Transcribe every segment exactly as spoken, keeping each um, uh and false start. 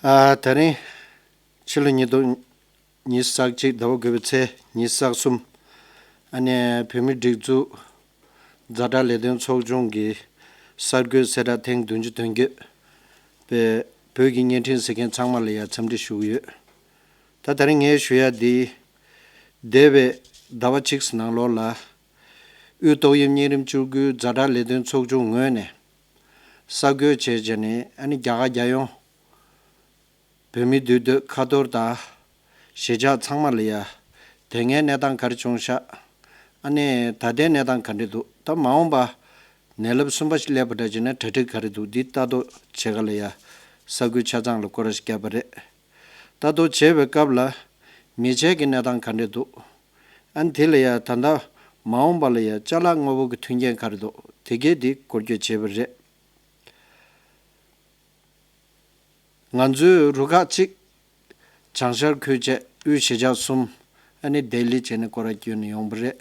ཨ། དེ་རིང་ཕྱི་ལོ་ཉིས་སྟོང་ཉི་ཤུ་རྩ་གཅིག་ཟླ་བ་དགུ་པའི་ཚེས་ཉི་ཤུ་རྩ་གསུམ། ཨ་ནི་བོད་མིའི་སྒྲིག་འཛུགས་ཛ་དྲག་ལས་དོན་ཚོགས་ཆུང་གི་གསར་འགོད་གསལ་བསྒྲགས་ཐེངས་བདུན་ཅུ་དོན་བརྒྱད་པའི་བོད་ཀྱི་བརྙན་འཕྲིན་གཟིགས་མཁན་ཚང་མ་ལ་ཡང་འཚམས་འདྲི་ཞུ་གི་ཡོད། ད་དེ་རིང་ངས་ཞུ་ཡ་འདི། འདས་པའི་ཟླ་བ་གཅིག་ནང་ལོགས་ལ། དབུས་ཏོག་དབྱིབས་གཉན་རིམས་བཅུ་དགུ་ཛ་དྲག་ལས་དོན་ཚོགས་ཆུང་ངོས་ནས་གསར་འགོད་བྱས་བྱས་ནས། ཨ་ནི་རྒྱ་གར་རྒྱལ་ཡོངས་བོད་མིའི་འདུས་སྡོད་ཁ་ཐོར་དང་གཞིས་ཆགས་ཚང་མ་ལ་ཡ། དེ་སྔའི་གནས་སྟངས་ག་རེ་བྱུང་ཤག་ཨ་ནི་ད་ལྟའི་གནས་སྟངས་ག་འདྲ་འདུག་ད་མ་འོངས་པ་ནད་རླབས་གསུམ་པ་ཞིག་སླེབས་པ་འདྲ་བྱས་ན་གྲ་སྒྲིག་ག་རེ་འདུག་འདི་ལྟ་རྟོག་བྱེད་ག་ལ་ཡ། གསར་འགོད་ཆ་ཚང་ལ་སྐོར་ར་ཞིག་བརྒྱབ་པ་རེད། ལྟ་རྟོག་བྱེད་པའི་སྐབས་ལ་མེ་ལྕེ་གི་གནས་སྟངས་ག་འདྲ་འདུག་ཨ་ནི་དེ་ལ་ཡ་ད་ལྟ་མ་འོངས་པ་ལ་ཡ་ཅ་ལག་དངོས་པོ་གི་མཐུན་རྐྱེན་ག་རེ་འདུག་དེ་གས་འདི་སྐོར་སྐྱོད་བྱས་པ་རེད། ང་ཚོའི་རུ་ཁག་གཅིག་བྱང་ཤར་ཁུལ་བཅས་དབུས་གཞིས་ཆགས་གསུམ། ཨ་ནི་ལྡི་ལི་བྱས་ནས་སྐོར་ར་བསྐྱོད་ནས་ཡོང་པ་རེད།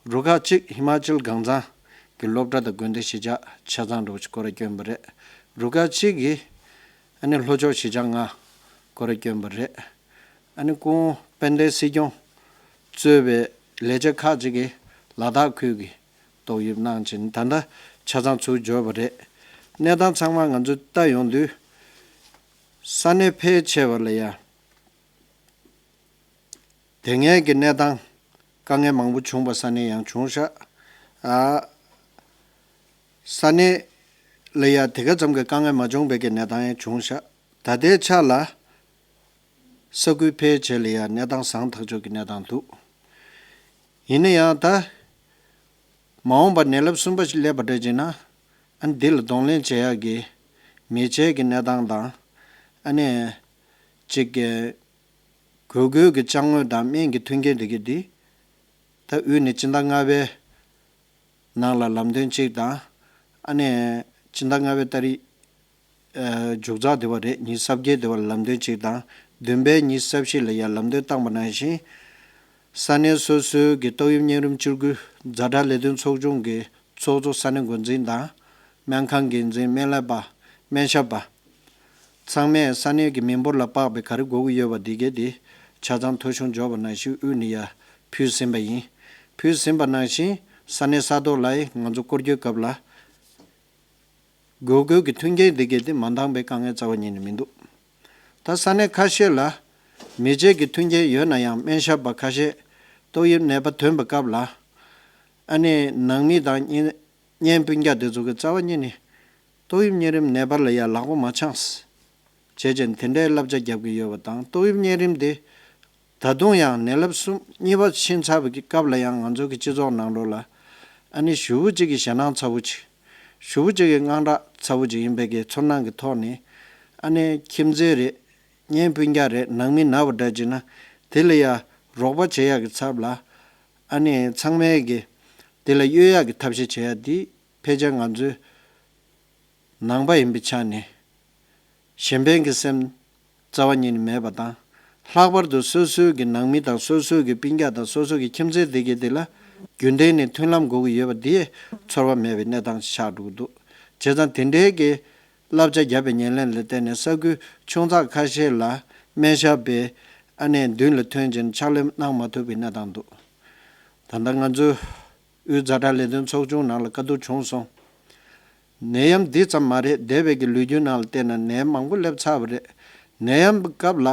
རུ་ཁག་གཅིག་ཧི་མ་ཅལ་གངས་ཚང་གི་སློབ་གྲྭ་དང་དགོན་སྡེ་གཞིས་ཆགས་ཆ་ཚང་འདྲ་བོ་ཞིག་སྐོར་ར་བསྐྱོན་པ་རེད། རུ་ཁག་གཅིག་གིས་ཨ་ནི་ལྷོ་ཕྱོགས་གཞིས་ཆགས་ལྔ་སྐོར་ར་བསྐྱོན་པ་རེད། ཨ་ནི་སྐུ་ངོ་དཔལ་ལྡན་སྲིད་སྐྱོང་གཙོས་པའི་ལས་བྱེད་ཁག་ཅིག་གིས་ལ་དྭགས་ཁུལ་གྱི་ཏོག་དབྱིབས་གནང་བྱས་ནས་ད་ལྟ་ཆ་ཚང་ཚུར་འབྱོར་བ་རེད། གནས་སྟངས་ཚང་མ་ང་ཚོས་ལྟ་ཡོང་དུས། ས་གནས་ཕལ་ཆེ་བ་ལ་ཡ། དེ་སྔའི་གི་གནས་སྟངས་དཀའ་ངལ་མང་པོ་བྱུང་བ་ས་གནས་ཡང་བྱུང་ཤག་ཨ། ས་གནས་ལ་ཡ་དེ་ག་ཙམ་གྱི་དཀའ་ངལ་མ་བྱུང་བའི་གི་གནས་སྟངས་ཡང་བྱུང་ཤག་ད་ལྟའི་ཆ་ལ་ས་ཁུལ་ཕལ་ཆེ་ལ་ཡ་གནས་སྟངས་བཟང་ཐག་ཆོད་ཀྱི་གནས་སྟངས་འདུག་ཡིན་ན་ཡང་ད་མ་འོངས་པར་ནད་རླབས་གསུམ་པ་ཞིག་སླེབས་པ་འདྲ་བྱས་ན། ཨ་ནི་འདི་ལ་གདོང་ལེན་བྱེད་ཡག་གི་མེ་ལྕེ་གི་གནས་སྟངས་དང་། ཨ་ནི་གཅིག་གི་དགོས་དགོས་ཀྱི་ཅ་དངོས་དང་སྨན་གྱི་མཐུན་རྐྱེན་དེ་གི་འདི་ད་དབུས་ནས་སྤྱི་ཟླ་ལྔ་པའི་ནང་ལ་ལམ་སྟོན་གཅིག་དང་། ཨ་ནི་སྤྱི་ཟླ་ལྔ་པའི་ཏ་རིག་ཨ་མཇུག་རྫོགས་དེ་བ་རེད། ཉི་ཤུ་རྩ་བརྒྱད་དེ་བ་ལ་ལམ་སྟོན་གཅིག་དང་། བདུན་པའི་ཉི་ཤུ་རྩ་བཞི་ལ་ཡང་ལམ་སྟོན་བཏང་པ་ནང་བཞིན། ས་གནས་སོ་སོའི་གི་ཏོག་དབྱིབས་གཉན་རིམས་བཅུ་དགུ་ཛ་དྲག་ལས་དོན་ཚོགས་ཆུང་གི་ཚོགས་གཙོ་ས་གནས་འགོ་འཛིན་དང་། སྨན་ཁང་འགན་འཛིན། སྨན་ལས་པ། སྨན་ཞབས་པ། ཚང་མས་ས་གནས་ཀྱི་མི་འབོར་ལ་དཔག་པའི་ག་རེ་དགོས་ཀྱི་ཡོད་པ་འདི་གས་དེ་ཆ་ཚང་ཐོ་གཞུང་འབྱོར་བ་ནང་བཞིན་དབུས་ནས་ཡར་ཕུལ་ཟིན་པ་ཡིན། ཕུལ་ཟིན་པ་ནང་བཞིན་ས་གནས་ས་ཐོག་ལ་ཡང་ང་ཚོ་སྐོར་སྐྱོད་སྐབས་ལ་དགོས་དགོས་ཀྱི་མཐུན་རྐྱེན་འདི་གས་དེ་མ་འདང་པའི་དཀའ་ངལ་རྩ་བ་ཉིད་ནས་མི་འདུག་ད་ས་གནས་ཁ་ཤས་ལ་མེ་ལྕེ་གི་མཐུན་རྐྱེན་ཡོད་ན་ཡང་སྨན་ཞབས་པ་ཁ་ཤས་ཏོག་དབྱིབས་ནད་པ་ཐོན་པའི་སྐབས་ལ། ཨ་ནི་ནང་མི་དང་གཉེན་གཉེན་སྤུན་ཀྱག་དེ་ཚོ་གི་རྩ་བ་ཉིད་ནས་ཏོག་དབྱིབས་གཉན་རིམས་ནད་པ་ལ་ཡང་ལག་པ་མ་འཆང་། བྱས་རྗེས་དེ་འདྲའི་བསླབ་བྱ་རྒྱབ་ཀྱི་ཡོད་པ་དང་། ཏོག་དབྱིབས་གཉན་རིམས་དེ་ད་དུང་ཡང་ནད་རླབས་གསུམ་གཉིས་པ་ཕྱིན་ཚར་བའི་སྐབས་ལ་ཡང་ང་ཚོ་གི་སྤྱི་ཚོགས་ནང་ལོགས་ལ་ཨ་ནི་ཞེ་པོ་ཅིག་གི་ཞེད་སྣང་ཚ་པོ་ཅིག་ཞེ་པོ་ཅིག་གི་དངངས་སྐྲག་ཚ་པོ་ཅིག་ཡིན་པའི་གི་ཚོར་སྣང་གི་ཐོག་ནས། ཨ་ནི་ཁྱིམ་མཚེས་རེད། གཉེན་སྤུན་ཀྱག་རེད། ནང་མི་ན་བ་འདྲ་བྱས་ན་དེ་ལ་ཡང་རོགས་པ་བྱེད་ཡག་གི་ཚབ་ལ། ཨ་ནི་ཚང་མས་གི་དེ་ལ་གཡོལ་ཡག་གི་ཐབས་ཤེས་བྱེད་ཡག་འདི་ཕལ་ཆེར་ང་ཚོའི་ནང་པ་ཡིན་པའི་ཆ་ནས་གཞན་ཕན་གྱི་སེམས་རྩ་བ་ཉིད་ནས་མེད་པ་དང་། ལྷག་པར་དུ་སོ་སོའི་གི་ནང་མི་དང་སོ་སོའི་གི་སྤུན་ཀྱག་དང་སོ་སོའི་གི་ཁྱིམ་མཚེས་དེ་གའི་དེ་ལ་རྒྱུན་ལྡན་ནས་མཐུན་ལམ་དགོས་ཀྱི་ཡོད་པ་འདི་ཚོར་བ་མེད་པའི་གནས་སྟངས་ཤིག་ཆགས་འགྲོ་གི་འདུག་བྱས་ཙང་དེ་འདྲའི་གི་བསླབ་བྱ་བརྒྱབ་པའི་ཉེར་ལེན་ལ་བརྟེན་ནས་ས་ཁུལ་ཆུང་ཙག་ཁ་ཤས་ལ་སྨན་ཞབས་པས་ཨ་ནེ་མདུན་ལ་ཐོན་བྱས་ནས་ཕྱག་ལས་གནང་མ་ཐུབ་པའི་གནས་སྟངས་འདུག་ད་ལྟ་ང་ཚོའི་དབུས་ཛ་དྲག་ལས་དོན་ཚོགས་ཆུང་ནང་ལ་བཀའ་བསྡུར་བྱུང་སོང་། ནད་ཡམས་འདི་ཙམ་མ་རེད། འདས་པའི་གི་ལོ་རྒྱུས་ནང་ལ་བལྟས་ན་ནད་མང་པོ་སླེབས་ཚར་བ་རེད། ནད་ཡམས་སྐབས་ལ་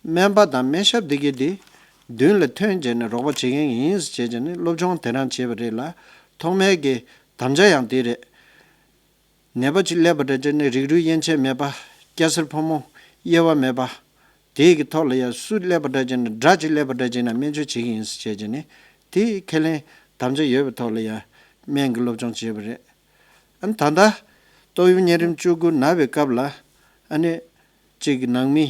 སྨན་པ་དང་སྨན་ཞབས་འདི་གི་འདི་མདུན་ལ་ཐོན་བྱས་ནས་རོགས་པ་བྱེད་མཁན་ཡིན་ཟེར་བྱས་ནས་སློབ་སྦྱོང་དེ་རང་བྱས་པ་རེད་ལ། ཐོག་མའི་གི་དམ་བཅའ་ཡང་དེ་རེད། ནད་པ་ཅིག་སླེབས་པ་འདྲ་བྱས་ནས་རིགས་རུས་དབྱེ་འབྱེད་མེད་པ། སྐྱ་སེར་ཕོ་མོ་དབྱེ་བ་མེད་པ། དེའི་གི་ཐོག་ལ་ཡང་སུ་སླེབས་པ་འདྲ་བྱས་ནས་དགྲ་ཅིག་སླེབས་པ་འདྲ་བྱས་ན་སྨན་བཅོས་བྱེད་ཀྱི་ཡིན་ཟེར་བྱས་བྱས་ནས་དེ་ཁས་ལེན་དམ་བཅའ་ཡོད་པའི་ཐོག་ལ་ཡང་སྨན་གྱི་སློབ་སྦྱོང་བྱས་པ་རེད། ཨ་ནི་ད་ལྟ་ཏོག་དབྱིབས་གཉན་རིམས་བཅུ་དགུ་ན་བའི་སྐབས་ལ་ཨ་ནི་གཅིག་གི་ནང་མི་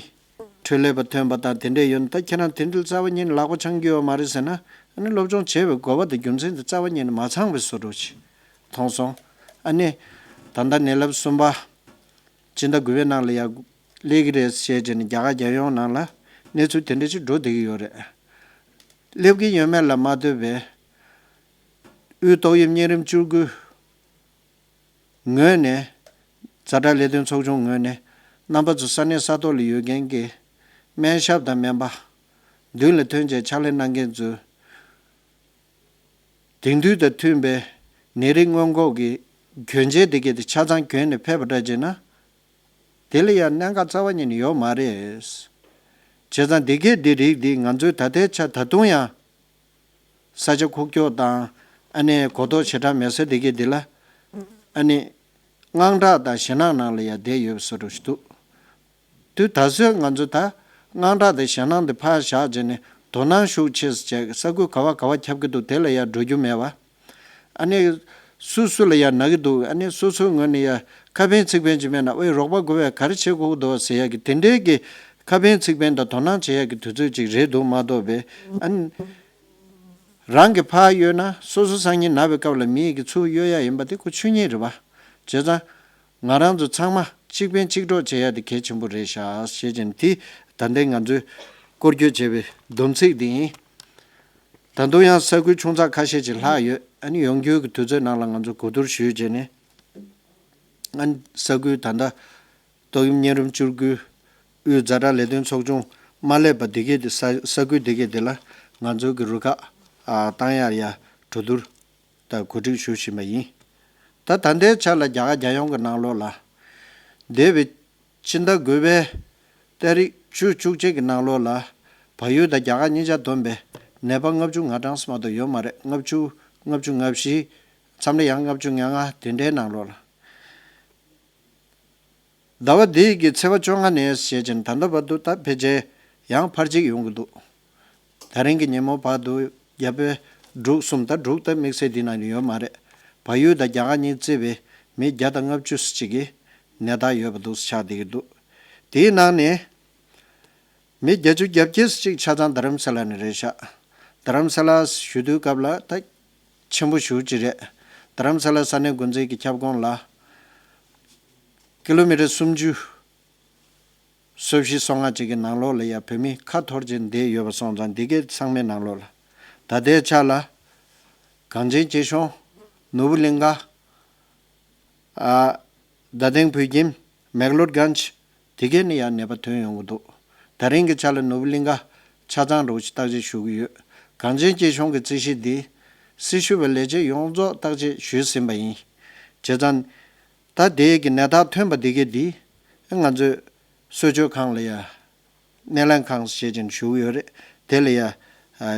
འཕྲོད་ལས་པ་ཐོན་པ་དང་དེ་འདྲས་ཡོད་ན། ད་ཁྱེད་རང་དེ་འདྲ་རྩ་བ་ཉིད་ནས་ལག་པ་འཆང་རྒྱུ་ཡོད་མ་རེད་ཟེར་ན། ཨ་ནི་སློབ་སྦྱོང་བྱས་པའི་དགོས་པ་དང་རྒྱུ་མཚན་དེ་རྩ་བ་ཉིད་ནས་མ་ཚང་བའི་བཟོ་འདྲ་ཅིག་མཐོང་སོང་། ཨ་ནི་ད་ལྟ་ནད་རླབས་གསུམ་པ་སྤྱི་ཟླ་དགུ་པའི་ནང་ལ་ཡར་སླེབས་ཀྱི་རེད་ཟེར་བྱས་ནས་རྒྱ་གར་རྒྱལ་ཡོངས་ནང་ལ་གནས་ཚུལ་དེ་འདྲ་ཅིག་འགྲོ་བསྡད་ཀྱི་ཡོད་རེད། སླེབས་ཀྱི་ཡོད་མེད་ལ་མ་ལྟོས་པའི་དབུས་ཏོག་དབྱིབས་གཉན་རིམས་བཅུ་དགུ་ངོས་ནས། ཛ་དྲག་ལས་དོན་ཚོགས་ཆུང་ངོས་ནས་ རྣམ་པ་ཚོ་ས་གནས་ས་ཐོག་ལ་ཡོད་མཁན་གྱི་སྨན་ཞབས་དང་སྨན་པ། མདུན་ལ་ཐོན་བྱས་ཕྱག་ལས་གནང་མཁན་ཚོས་དེང་དུས་དང་མཐུན་པའི་ནད་རིགས་སྔོན་འགོག་གི་གྱོན་ཆས་དེ་གས་དེ་ཆ་ཚང་གྱོན་ནས་ཕེབས་པ་འདྲ་བྱས་ན། དེ་ལ་ཡང་གནད་འགག་རྩ་བ་ཉིད་ནས་ཡོད་མ་རེད། བྱས་ཙང་དེ་གས་དེ་རིགས་འདི་ང་ཚོའི་ད་ལྟའི་ཆ་ད་དུང་ཡང་ས་ཆ་ཁུག་ཀྱོག་དང་ཨ་ནི་གོ་རྟོགས་ཞེ་དྲག་མེད་ས་དེ་གས་དེ་ལ་ཨ་ནི་དངངས་སྐྲག་དང་ཞེད་སྣང་ནང་ལ་ཡང་བསྡད་ཡོད་པའི་བཟོ་འདྲ་ཞིག་འདུག་དུས་ད་གཟོད་ང་ཚོ་ད་དངངས་སྐྲག་དང་ཞེད་སྣང་དེ་ཕར་བཞག་བྱས་ནས་དོ་སྣང་ཤུགས་ཆེ་ཙམ་བྱས། ས་ཁུལ་ག་བ་ག་བ་ཁྱབ་ཀྱི་འདུག་དེ་ལ་ཡང་འགྲོ་རྒྱུ་མེད་པ། ཨ་ནི་སུ་སུ་ལ་ཡང་ན་གི་འདུག་ཨ་ནི་སོ་སོའི་ངོས་ནས་ཡང་ཁ་ཕན་ཚིག་ཕན་ཅིག་མེད་ན། ཨོའི་རོགས་པ་དགོས་པས་ག་རེ་བྱེད་དགོས་ཀྱི་འདུག་ཟེར་ཡག་གི་དེ་འདྲའི་གི་ཁ་ཕན་ཚིག་ཕན་དང་དོ་སྣང་བྱེད་ཡག་གི་དུས་ཚོད་ཅིག་རེད་འདུག་མ་གཏོགས་པས། ཨ་ནི་རང་གི་ཕར་གཡོལ་ན་སོ་སོ་སང་ཉིན་ན་བའི་སྐབས་ལ་མི་ཡི་གི་ཚུར་གཡོལ་ཡག་ཡིན་པ་དེ་ཁོ་ཆོས་ཉིད་རེད་པ། བྱས་ཙང་ང་རང་ཚོ་ཚང་མ་གཅིག་ཕན་གཅིག་གྲོགས་བྱེད་ཡག་དེ་གལ་ཆེན་པོ་རེད་ཤག་ཞེས་བྱས་ནས་དེ་ད་ལྟའི་ང་ཚོས་སྐོར་སྐྱོད་བྱས་པའི་སྡོམ་ཚིག་དེ་ཡིན། ད་དུང་ཡང་ས་ཁུལ་ཆུང་ཙག་ཁ་ཤས་ཅིག་ལྷག་ཡོད། ཨ་ནི་ཡོང་རྒྱུའི་གི་དུས་ཚོད་ནང་ལ་ང་ཚོ་གོ་བསྡུར་ཞུས་བྱས་ནས། ཨ་ནི་ས་ཁུལ་ད་ལྟ་ཏོག་དབྱིབས་གཉན་རིམས་བཅུ་དགུ་དབུས་ཛ་དྲག་ལས་དོན་ཚོགས་ཆུང་མ་སླེབས་པ་འདི་གས་དེ་ས་ས་ཁུལ་འདི་གས་དེ་ལ་ང་ཚོའི་གི་རུ་ཁག་ཨ་བཏང་ཡག་ཡ་གྲོས་བསྡུར་དང་གོ་སྒྲིག་ཞུ་བཞིན་པ་ཡིན། ད་ད་ལྟའི་ཆ་ལ་རྒྱ་གར་རྒྱལ་ཡོངས་ཀྱི་ནང་ལོགས་ལ་འདས་པའི་ཕྱི་ཟླ་དགུ་པའི་ཏ་རིག་བཅུ་བཅུ་གཅིག་གི་ནང་ལོགས་ལ་བལ་ཡུལ་དང་རྒྱ་གར་གཉིས་ཆ་བསྡོམས་པའི་ནད་པ་ལྔ་བཅུ་ང་གྲངས་སུ་མ་གཏོགས་ཡོད་མ་རེད། ལྔ་བཅུ་ལྔ་བཅུ་ང་བཞི། མཚམས་རེ་ཡང་ལྔ་བཅུ་ང་ལྔ་དེ་འདྲའི་ནང་ལོགས་ལ། ཟླ་བ་འདིའི་གི་ཚེས་པ་བཅོ་ལྔ་ནས་བྱས་ཙང་ད་ལྟ་བར་དུ་ད་ཕལ་ཆེར་ཡང་འཕར་ཆག་ཡོང་གི་འདུག་ད་རིང་གི་ཉིན་མོ་བར་དུ་རྒྱ་བལ་འབྲུག་གསུམ། ད་འབྲུག་ད་དམིགས་བསལ་འདི་ནང་ཡོད་མ་རེད། བལ་ཡུལ་དང་རྒྱ་གར་གཉིས་བརྩིས་པའི་མི་བརྒྱ་དང་ལྔ་བཅུ་ཙམ་ཅིག་གི་ནད་རྟགས་ཡོད་པ་འདུག་ཆགས་བསྡད་ཀྱི་འདུག་དེའི་ནང་ནས་མི་བརྒྱད་ཅུ་གྱ་བརྒྱད་ཙམ་ཅིག་ཆ་ཚང་རྡ་རམ་ས་ལ་ནས་རེད་ཤག་རྡ་རམ་ས་ལ་ཞུ་དུས་སྐབས་ལ་ད་ཆེན་པོ་ཞེ་པོ་ཅིག་རེད། རྡ་རམ་ས་ལ་ས་གནས་འགོ་འཛིན་གྱི་ཁྱབ་ཁོངས་ལ་ཀི་ལོ་མི་ཊར་སུམ་ཅུ་སོ་བཞི་སོ་ལྔ་ཅིག་གི་ནང་ལོགས་ལ་ཡ་བོད་མི་ཁ་འཐོར་བྱས་བསྡད་ཡོད་པ་སོང་ཙང་། འདི་གའི་ཚང་མའི་ནང་ལོགས་ལ་ད་ལྟའི་ཆ་ལ་གངས་ཅན་སྐྱིད་གཤོངས། ནོར་བུ་གླིང་ག། ཨ། རྡ་སྟེང་བོད་ཁྱིམ། མེག་ལོར་གྷན་ཇི། དེ་གས་ནས་ཡང་ནད་པ་ཐོན་ཡོང་གི་འདུག་ད་རིང་གི་ཆ་ལ་ནོར་བུ་གླིང་ག་ཆ་ཚང་འདྲ་བོ་ཞིག་བརྟག་དཔྱད་ཞུ་གི་ཡོད། གངས་ཅན་སྐྱིད་གཤོངས་ཀྱི་རྩིས་གཞི་འདི་སྲི་ཞུ་བའི་ལས་བྱེད་ཡོངས་རྫོགས་བརྟག་དཔྱད་ཞུས་ཟིན་པ་ཡིན། བྱས་ཙང་ད་དེ་གི་ནད་རྟགས་ཐོན་པ་འདི་གས་འདི་ང་ཚོས་གསོ་བཅོས་ཁང་ལ་ཡ། སྣེ་ལེན་ཁང་ཞེས་ཀྱང་ཞུ་གི་ཡོད་རེད། དེ་ལ་ཡ་ཨ་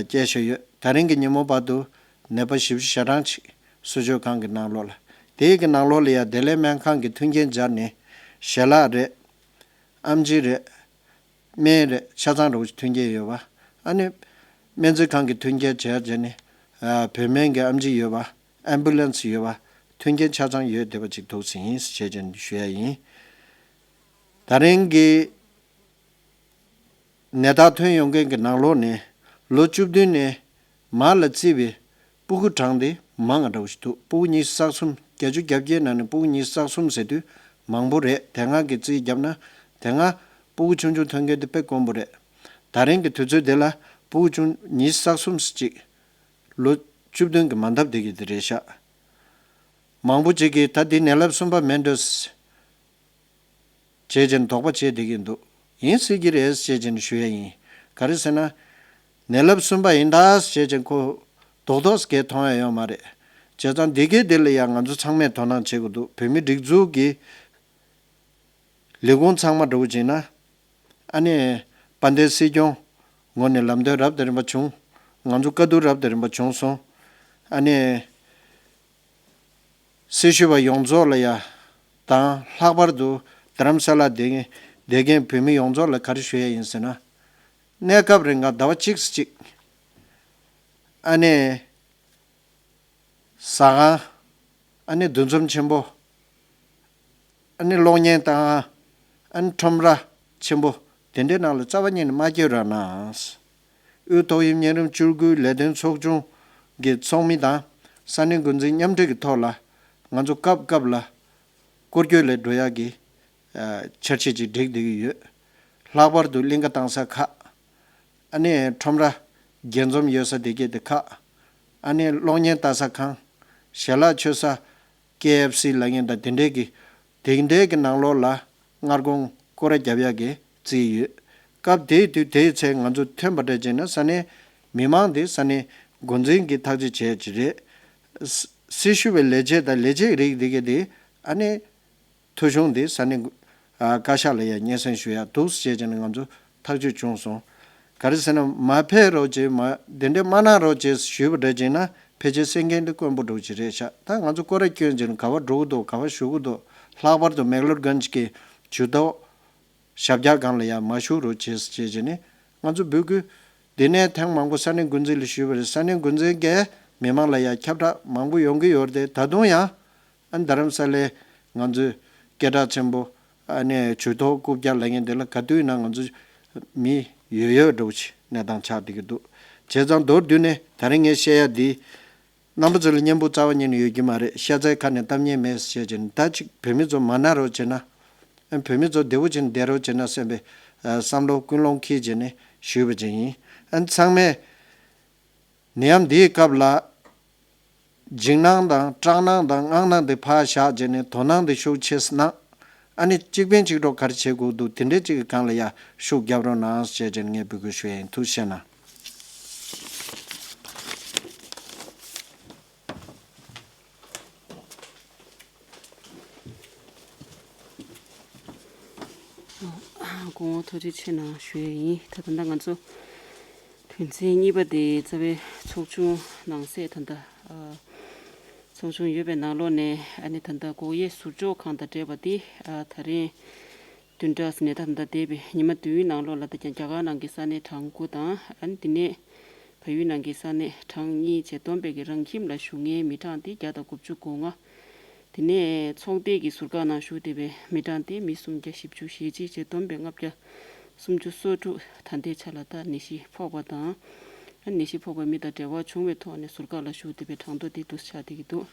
བསྐྱལ་བཞག་ཡོད། ད་རིང་གི་ཉིན་མོ་བར་དུ་ནད་པ་བཞི་བཅུ་ཞེ་གྲངས་ཅིག་གསོ་བཅོས་ཁང་གི་ནང་ལོགས་ལ། དེའི་གི་ནང་ལོགས་ལ་ཡ་བདེ་ལེགས་སྨན་ཁང་གི་མཐུན་རྐྱེན་སྦྱར་ནས་ཞལ་ལག་རེད། ཨེམ་ཆི་རེད། སྨན་རེད། ཆ་ཚང་འདྲ་བོ་ཞིག་མཐུན་རྐྱེན་ཡོད་པ། ཨ་ནི་སྨན་རྩིས་ཁང་གི་མཐུན་རྐྱེན་བྱས་བྱས་ནས་ཨ་བོད་སྨན་གྱི་ཨེམ་ཆི་ཡོད་པ། ཨེམ་བུ་ལན་སི་ཡོད་པ། མཐུན་རྐྱེན་ཆ་ཚང་ཡོད་བསྡད་པ་ཅིག་འདུག་ཟིན་ཞེས་ཀྱང་ཞུ་ཡ་ཡིན། ད་རིང་གི་ནད་རྟགས་ཐོན་ཡོང་མཁན་གྱི་ནང་ལོགས་ནས་ལོ་བཅུ་བདུན་ནས་མར་ལ་བརྩིས་པའི་སྤུ་གུ་གྲངས་དེ་མང་བ་འདྲ་བོ་ཞིག་འདུག་སྤུ་གུ་ཉི་ཤུ་རྩ་གསུམ། བརྒྱད་ཅུ་གྱ་བརྒྱད་ནང་ནས་སྤུ་གུ་ཉི་ཤུ་རྩ་གསུམ་ཟེར་དུས་མང་པོ་རེད། དེ་སྔ་གི་རྩིས་བརྒྱབ་ན་དེ་སྔ་སྤུ་གུ་ཆུང་ཆུང་ཐོན་མཁན་དེ་དཔེ་དཀོན་པོ་རེད། ད་རིང་གི་དུས་ཚོད་དེ་ལ་སྤུ་གུ་ཆུང་ཉི་ཤུ་རྩ་གསུམ་ཅིག་ལོ་བཅུ་བདུན་གྱི་མ་འདབ་དེ་གི་དེ་རེད་ཤག་མང་པོ་ཅིག་གིས་ད་འདི་ནད་རླབས་གསུམ་པ་མིན་འགྲོ། བྱས་ཙང་དོགས་པ་བྱས་བསྡད་ཀྱི་འདུག་ཡིན་སྲིད་ཀྱི་རེད་ཅེས་ཀྱང་ཞུ་ཡ་ཡིན། ག་རེ་ཟེར་ན། ནད་རླབས་གསུམ་པ་ཡིན་ད་ཅེས་ཀྱང་ཁོ་རྡོག་རྡོག་སྐད་མཐོང་ཡ་ཡོད་མ་རེད། བྱས་ཙང་འདི་གའི་འདི་ལ་ཡང་ང་ཚོ་ཚང་མས་དོ་སྣང་བྱེད་དགོས་འདུག་བོད་མི་སྒྲིག་འཛུགས་ཀྱི་ལས་ཁུངས་ཚང་མ་འགྲོ་བྱས་ན། ཨ་ནི་དཔལ་ལྡན་སྲིད་སྐྱོང་ངོས་ནས་ལམ་སྟོན་རབ་དང་རིམ་པ་བྱུང་། ང་ཚོ་བཀའ་བསྡུར་རབ་དང་རིམ་པ་བྱུང་སོང་། ཨ་ནི། སྲི་ཞུ་བ་ཡོངས་རྫོགས་ལ་ཡ་དང་། ལྷག་པར་དུ་རྡ་རམ་ས་ལ་བསྡད་མཁན་བོད་མི་ཡོངས་རྫོགས་ལ་ག་རེ་ཞུ་ཡ་ཡིན་ཟེར་ན། གནས་སྐབས་རིང་ག་ཟླ་བ་གཅིག་གཅིག་ཨ་ནི་ཟ་ཁང་། ཨ་ནི་འདུ་འཛོམས་ཆེན་པོ། ཨ་ནི་གློག་བརྙན་ལྟ་ཁང་། ཨ་ནི་ཁྲོམ་ར་ཆེན་པོ་དེ་འདྲའི་ནང་ལ་རྩ་བ་ཉིད་ནས་མ་བསྐྱོད་རོགས་གནང་། དབུས་ཏོག་དབྱིབས་གཉན་རིམས་བཅུ་དགུའི་ལས་དོན་ཚོགས་ཆུང་གི་ཚོགས་མི་དང་ས་གནས་འགོ་འཛིན་མཉམ་འབྲེལ་གྱི་ཐོག་ལ་ང་ཚོ་སྐབས་སྐབས་ལ་སྐོར་སྐྱོད་ལ་འགྲོ་ཡག་གི་ཨ་འཆར་གཞི་ཅིག་བསྒྲིགས་བསྡད་ཀྱི་ཡོད། ལྷག་པར་དུ་གླིང་ག་བཏང་ས་ཁག་ཨ་ནི་ཁྲོམ་ར་དགྱེས་འཛོམས་ཡོད་ས་དེ་གས་དེ་ཁག་ཨ་ནི་གློག་བརྙན་ལྟ་ས་ཁང་། ཞལ་ལག་མཆོད་ས། ཀེ་ཨེཕ་སི་ལབ་མཁན་དང་དེ་འདྲའི་གི་དེ་འདྲའི་གི་ནང་ལོགས་ལ་སྔ་དགོང་ སྐོར་ར་རྒྱབ་ཡག་གི་རྩིས་ཡོད། སྐབས་དེའི་དུས་དེའི་ཚེ་ང་ཚོ་ཐོན་པ་འདྲ་བྱས་ན་ས་གནས་མི་མང་དེ་ས་གནས་འགོ་འཛིན་གྱི་ཐག་གཅོད་བྱས་ཀྱི་རེད། སྲི་ཞུ་བའི་ལས་བྱེད་དང་ལས་བྱེད་རིགས་དེ་གས་དེ་ཨ་ནི་ཐོ་གཞུང་དེ་ས་གནས་བཀའ་ཤག་ལ་ཡང་སྙན་སེང་ཞུ་ཡག་འདུག་ཟེར་བྱས་ནས་ང་ཚོ་ཐག་གཅོད་བྱུང་སོང་། ག་རེ་ཟེར་ན་མ་ཕེབས་རོགས་བྱེད་མ་དེ་འདྲས་མ་གནང་རོགས་བྱེད་ཞུས་པ་འདྲ་བྱས་ན་ཕལ་ཆེར་གསན་མཁན་དེ་དཀོན་པོ་འདྲ་བོ་ཅིག་རེད་ཤག་ད་ང་ཚོ་སྐོར་ར་བསྐྱོན་བྱས་ནས་ག་བ་འགྲོ་གི་འདུག་ག་བ་བཞུགས་གི་འདུག་ལྷག་པར་དུ་མེག་ལོར་གྷན་ཇི་གི་ཇུས་གཏོགས་ཞབས་བཀྱག་སྒང་ལ་ཡང་མ་བཞུགས་རོགས་བྱེད་ཟེར་བྱས་བྱས་ནས་ང་ཚོ་འབོད་སྐུལ་འདི་ནས་ཐེངས་མང་པོ་ས་གནས་འགོ་འཛིན་ལ་ཞུས་པ་རེད། ས་གནས་འགོ་འཛིན་གྱིས་མི་མང་ལ་ཡང་ཁྱབ་བསྒྲགས་མང་པོ་ཡོང་གི་ཡོད་རེད། ད་དུང་ཡང་ཨ་ནི་རྡ་རམ་ས་ལའི་ང་ཚོའི་སྐད་གྲགས་ཆེན་པོ་ཨ་ནི་ཇུས་གཏོགས་རྐུབ་བཀྱག་ལབ་མཁན་དེ་ལ་ག་དུས་ཡིན་ན་ང་ཚོ་མི་ཡོད་ཡོད་འགྲོ་ཆེ་གནས་སྟངས་ཆགས་བསྡད་ཀྱི་འདུག་བྱས་ཙང་མདོར་བསྡུས་ནས་ད་རིང་ངས་བཤད་ཡ་འདི་རྣམ་པ་ཚོ་ལ་སྙན་པོ་རྩ་བ་ཉིད་ནས་ཡོད་ཀྱི་མ་རེད། ཤ་ཚའི་ཁ་ནས་གཏམ་ངན་མེད་ཟེར་བྱས་ནས་ད་ཅིག་བོད་མི་ཚོ་མ་ན་རོགས་བྱས་ན་ཨ་བོད་མི་ཚོ་བདེ་བོ་བྱས་ནས་བསྡད་རོགས་བྱས་ན་བསམ་པའི་བསམ་བློ་ཀུན་སློང་འཁྱེར་བྱས་ནས་ཞུས་པ་ཅིག་ཡིན། ཨ་ཚང་མས་ནད་ཡམས་འདིའི་སྐབས་ལ་འཇིགས་སྣང་དང་སྐྲག་སྣང་དང་དངངས་སྣང་དེ་ཕར་བཞག་བྱས་ནས་དོ་སྣང་དེ་ཤུགས་ཆེ་གནང་། ཨ་ནི་གཅིག་ཕན་གཅིག་གྲོགས་ག་རེ་བྱེད་དགོས་འདུག་དེ་འདྲའི་གཅིག་གི་སྒང་ལ་ཡ་ཤུགས་རྒྱབ་རོགས་གནང་ཞེས་བྱས་ནས་ངས་འབོད་སྐུལ་ཞུ་ཡ་ཡིན། ཐུགས་རྗེ་གནང་། སྐུ་ངོ་ཐུགས་རྗེ་ཆེ་གནང་ཞུ་ཡས་ཡིན། ད་ད་ལྟ་ང་ཚོ་དོན་ཚན་གཉིས་པ་དེ་རྩ་བའི་ཚོགས་ཆུང་ནང་གསེས་ད་ལྟ་ཨ་ཚོགས་ཆུང་ཡོད་པའི་ནང་ལོགས་ནས་ཨ་ནི་ད་ལྟ་སྒོ་དབྱེ་ཟུར་འཇོག་ཁང་དང་འབྲེལ་བ་དེ་ཨ་ད་རིང་བདུན་ཕྲག་ནས་ད་ལྟ་འདས་པའི་ཉི་མ་བདུན་ནང་ལོགས་ལ་ད་རྒྱ་གར་ནང་གི་ས་གནས་གྲངས་དགུ་དང་ཨ་ནི་དེ་ནས་བལ་ཡུལ་ནང་གི་ས་གནས་གྲངས་གཉིས་བཅས་བསྡོམས་པའི་གི་རང་ཁྱིམ་ལ་བཞུགས་མཁན་མི་གྲངས་དེ་བརྒྱ་དང་དགུ་བཅུ་གོ་ལྔ། དེ་ནས་ཚོགས་སྡེ་གི་ཟུར་བཀག་ནང་ཞུགས་བསྡད་པའི་མི་གྲངས་དེ་མི་སུམ་བརྒྱ་བཞི་བཅུ་ཞེ་གཅིག་བཅས་བསྡོམས་པའི་ལྔ་བརྒྱ་སུམ་ཅུ་སོ་དྲུག་ད་ལྟའི་ཆ་ལ་ད་ནད་གཞི་ཕོག་པ་དང་། ནད་གཞི་ཕོག་པའི་མི་དང་འབྲེལ་བ་བྱུང་བའི་ཐོག་ནས་ཟུར་བཀག་ལ་ཞུགས་བསྡད་པའི་གྲངས་ཐོ་དེ་འདུག་ཆགས་བསྡད་ཀྱི་འདུག་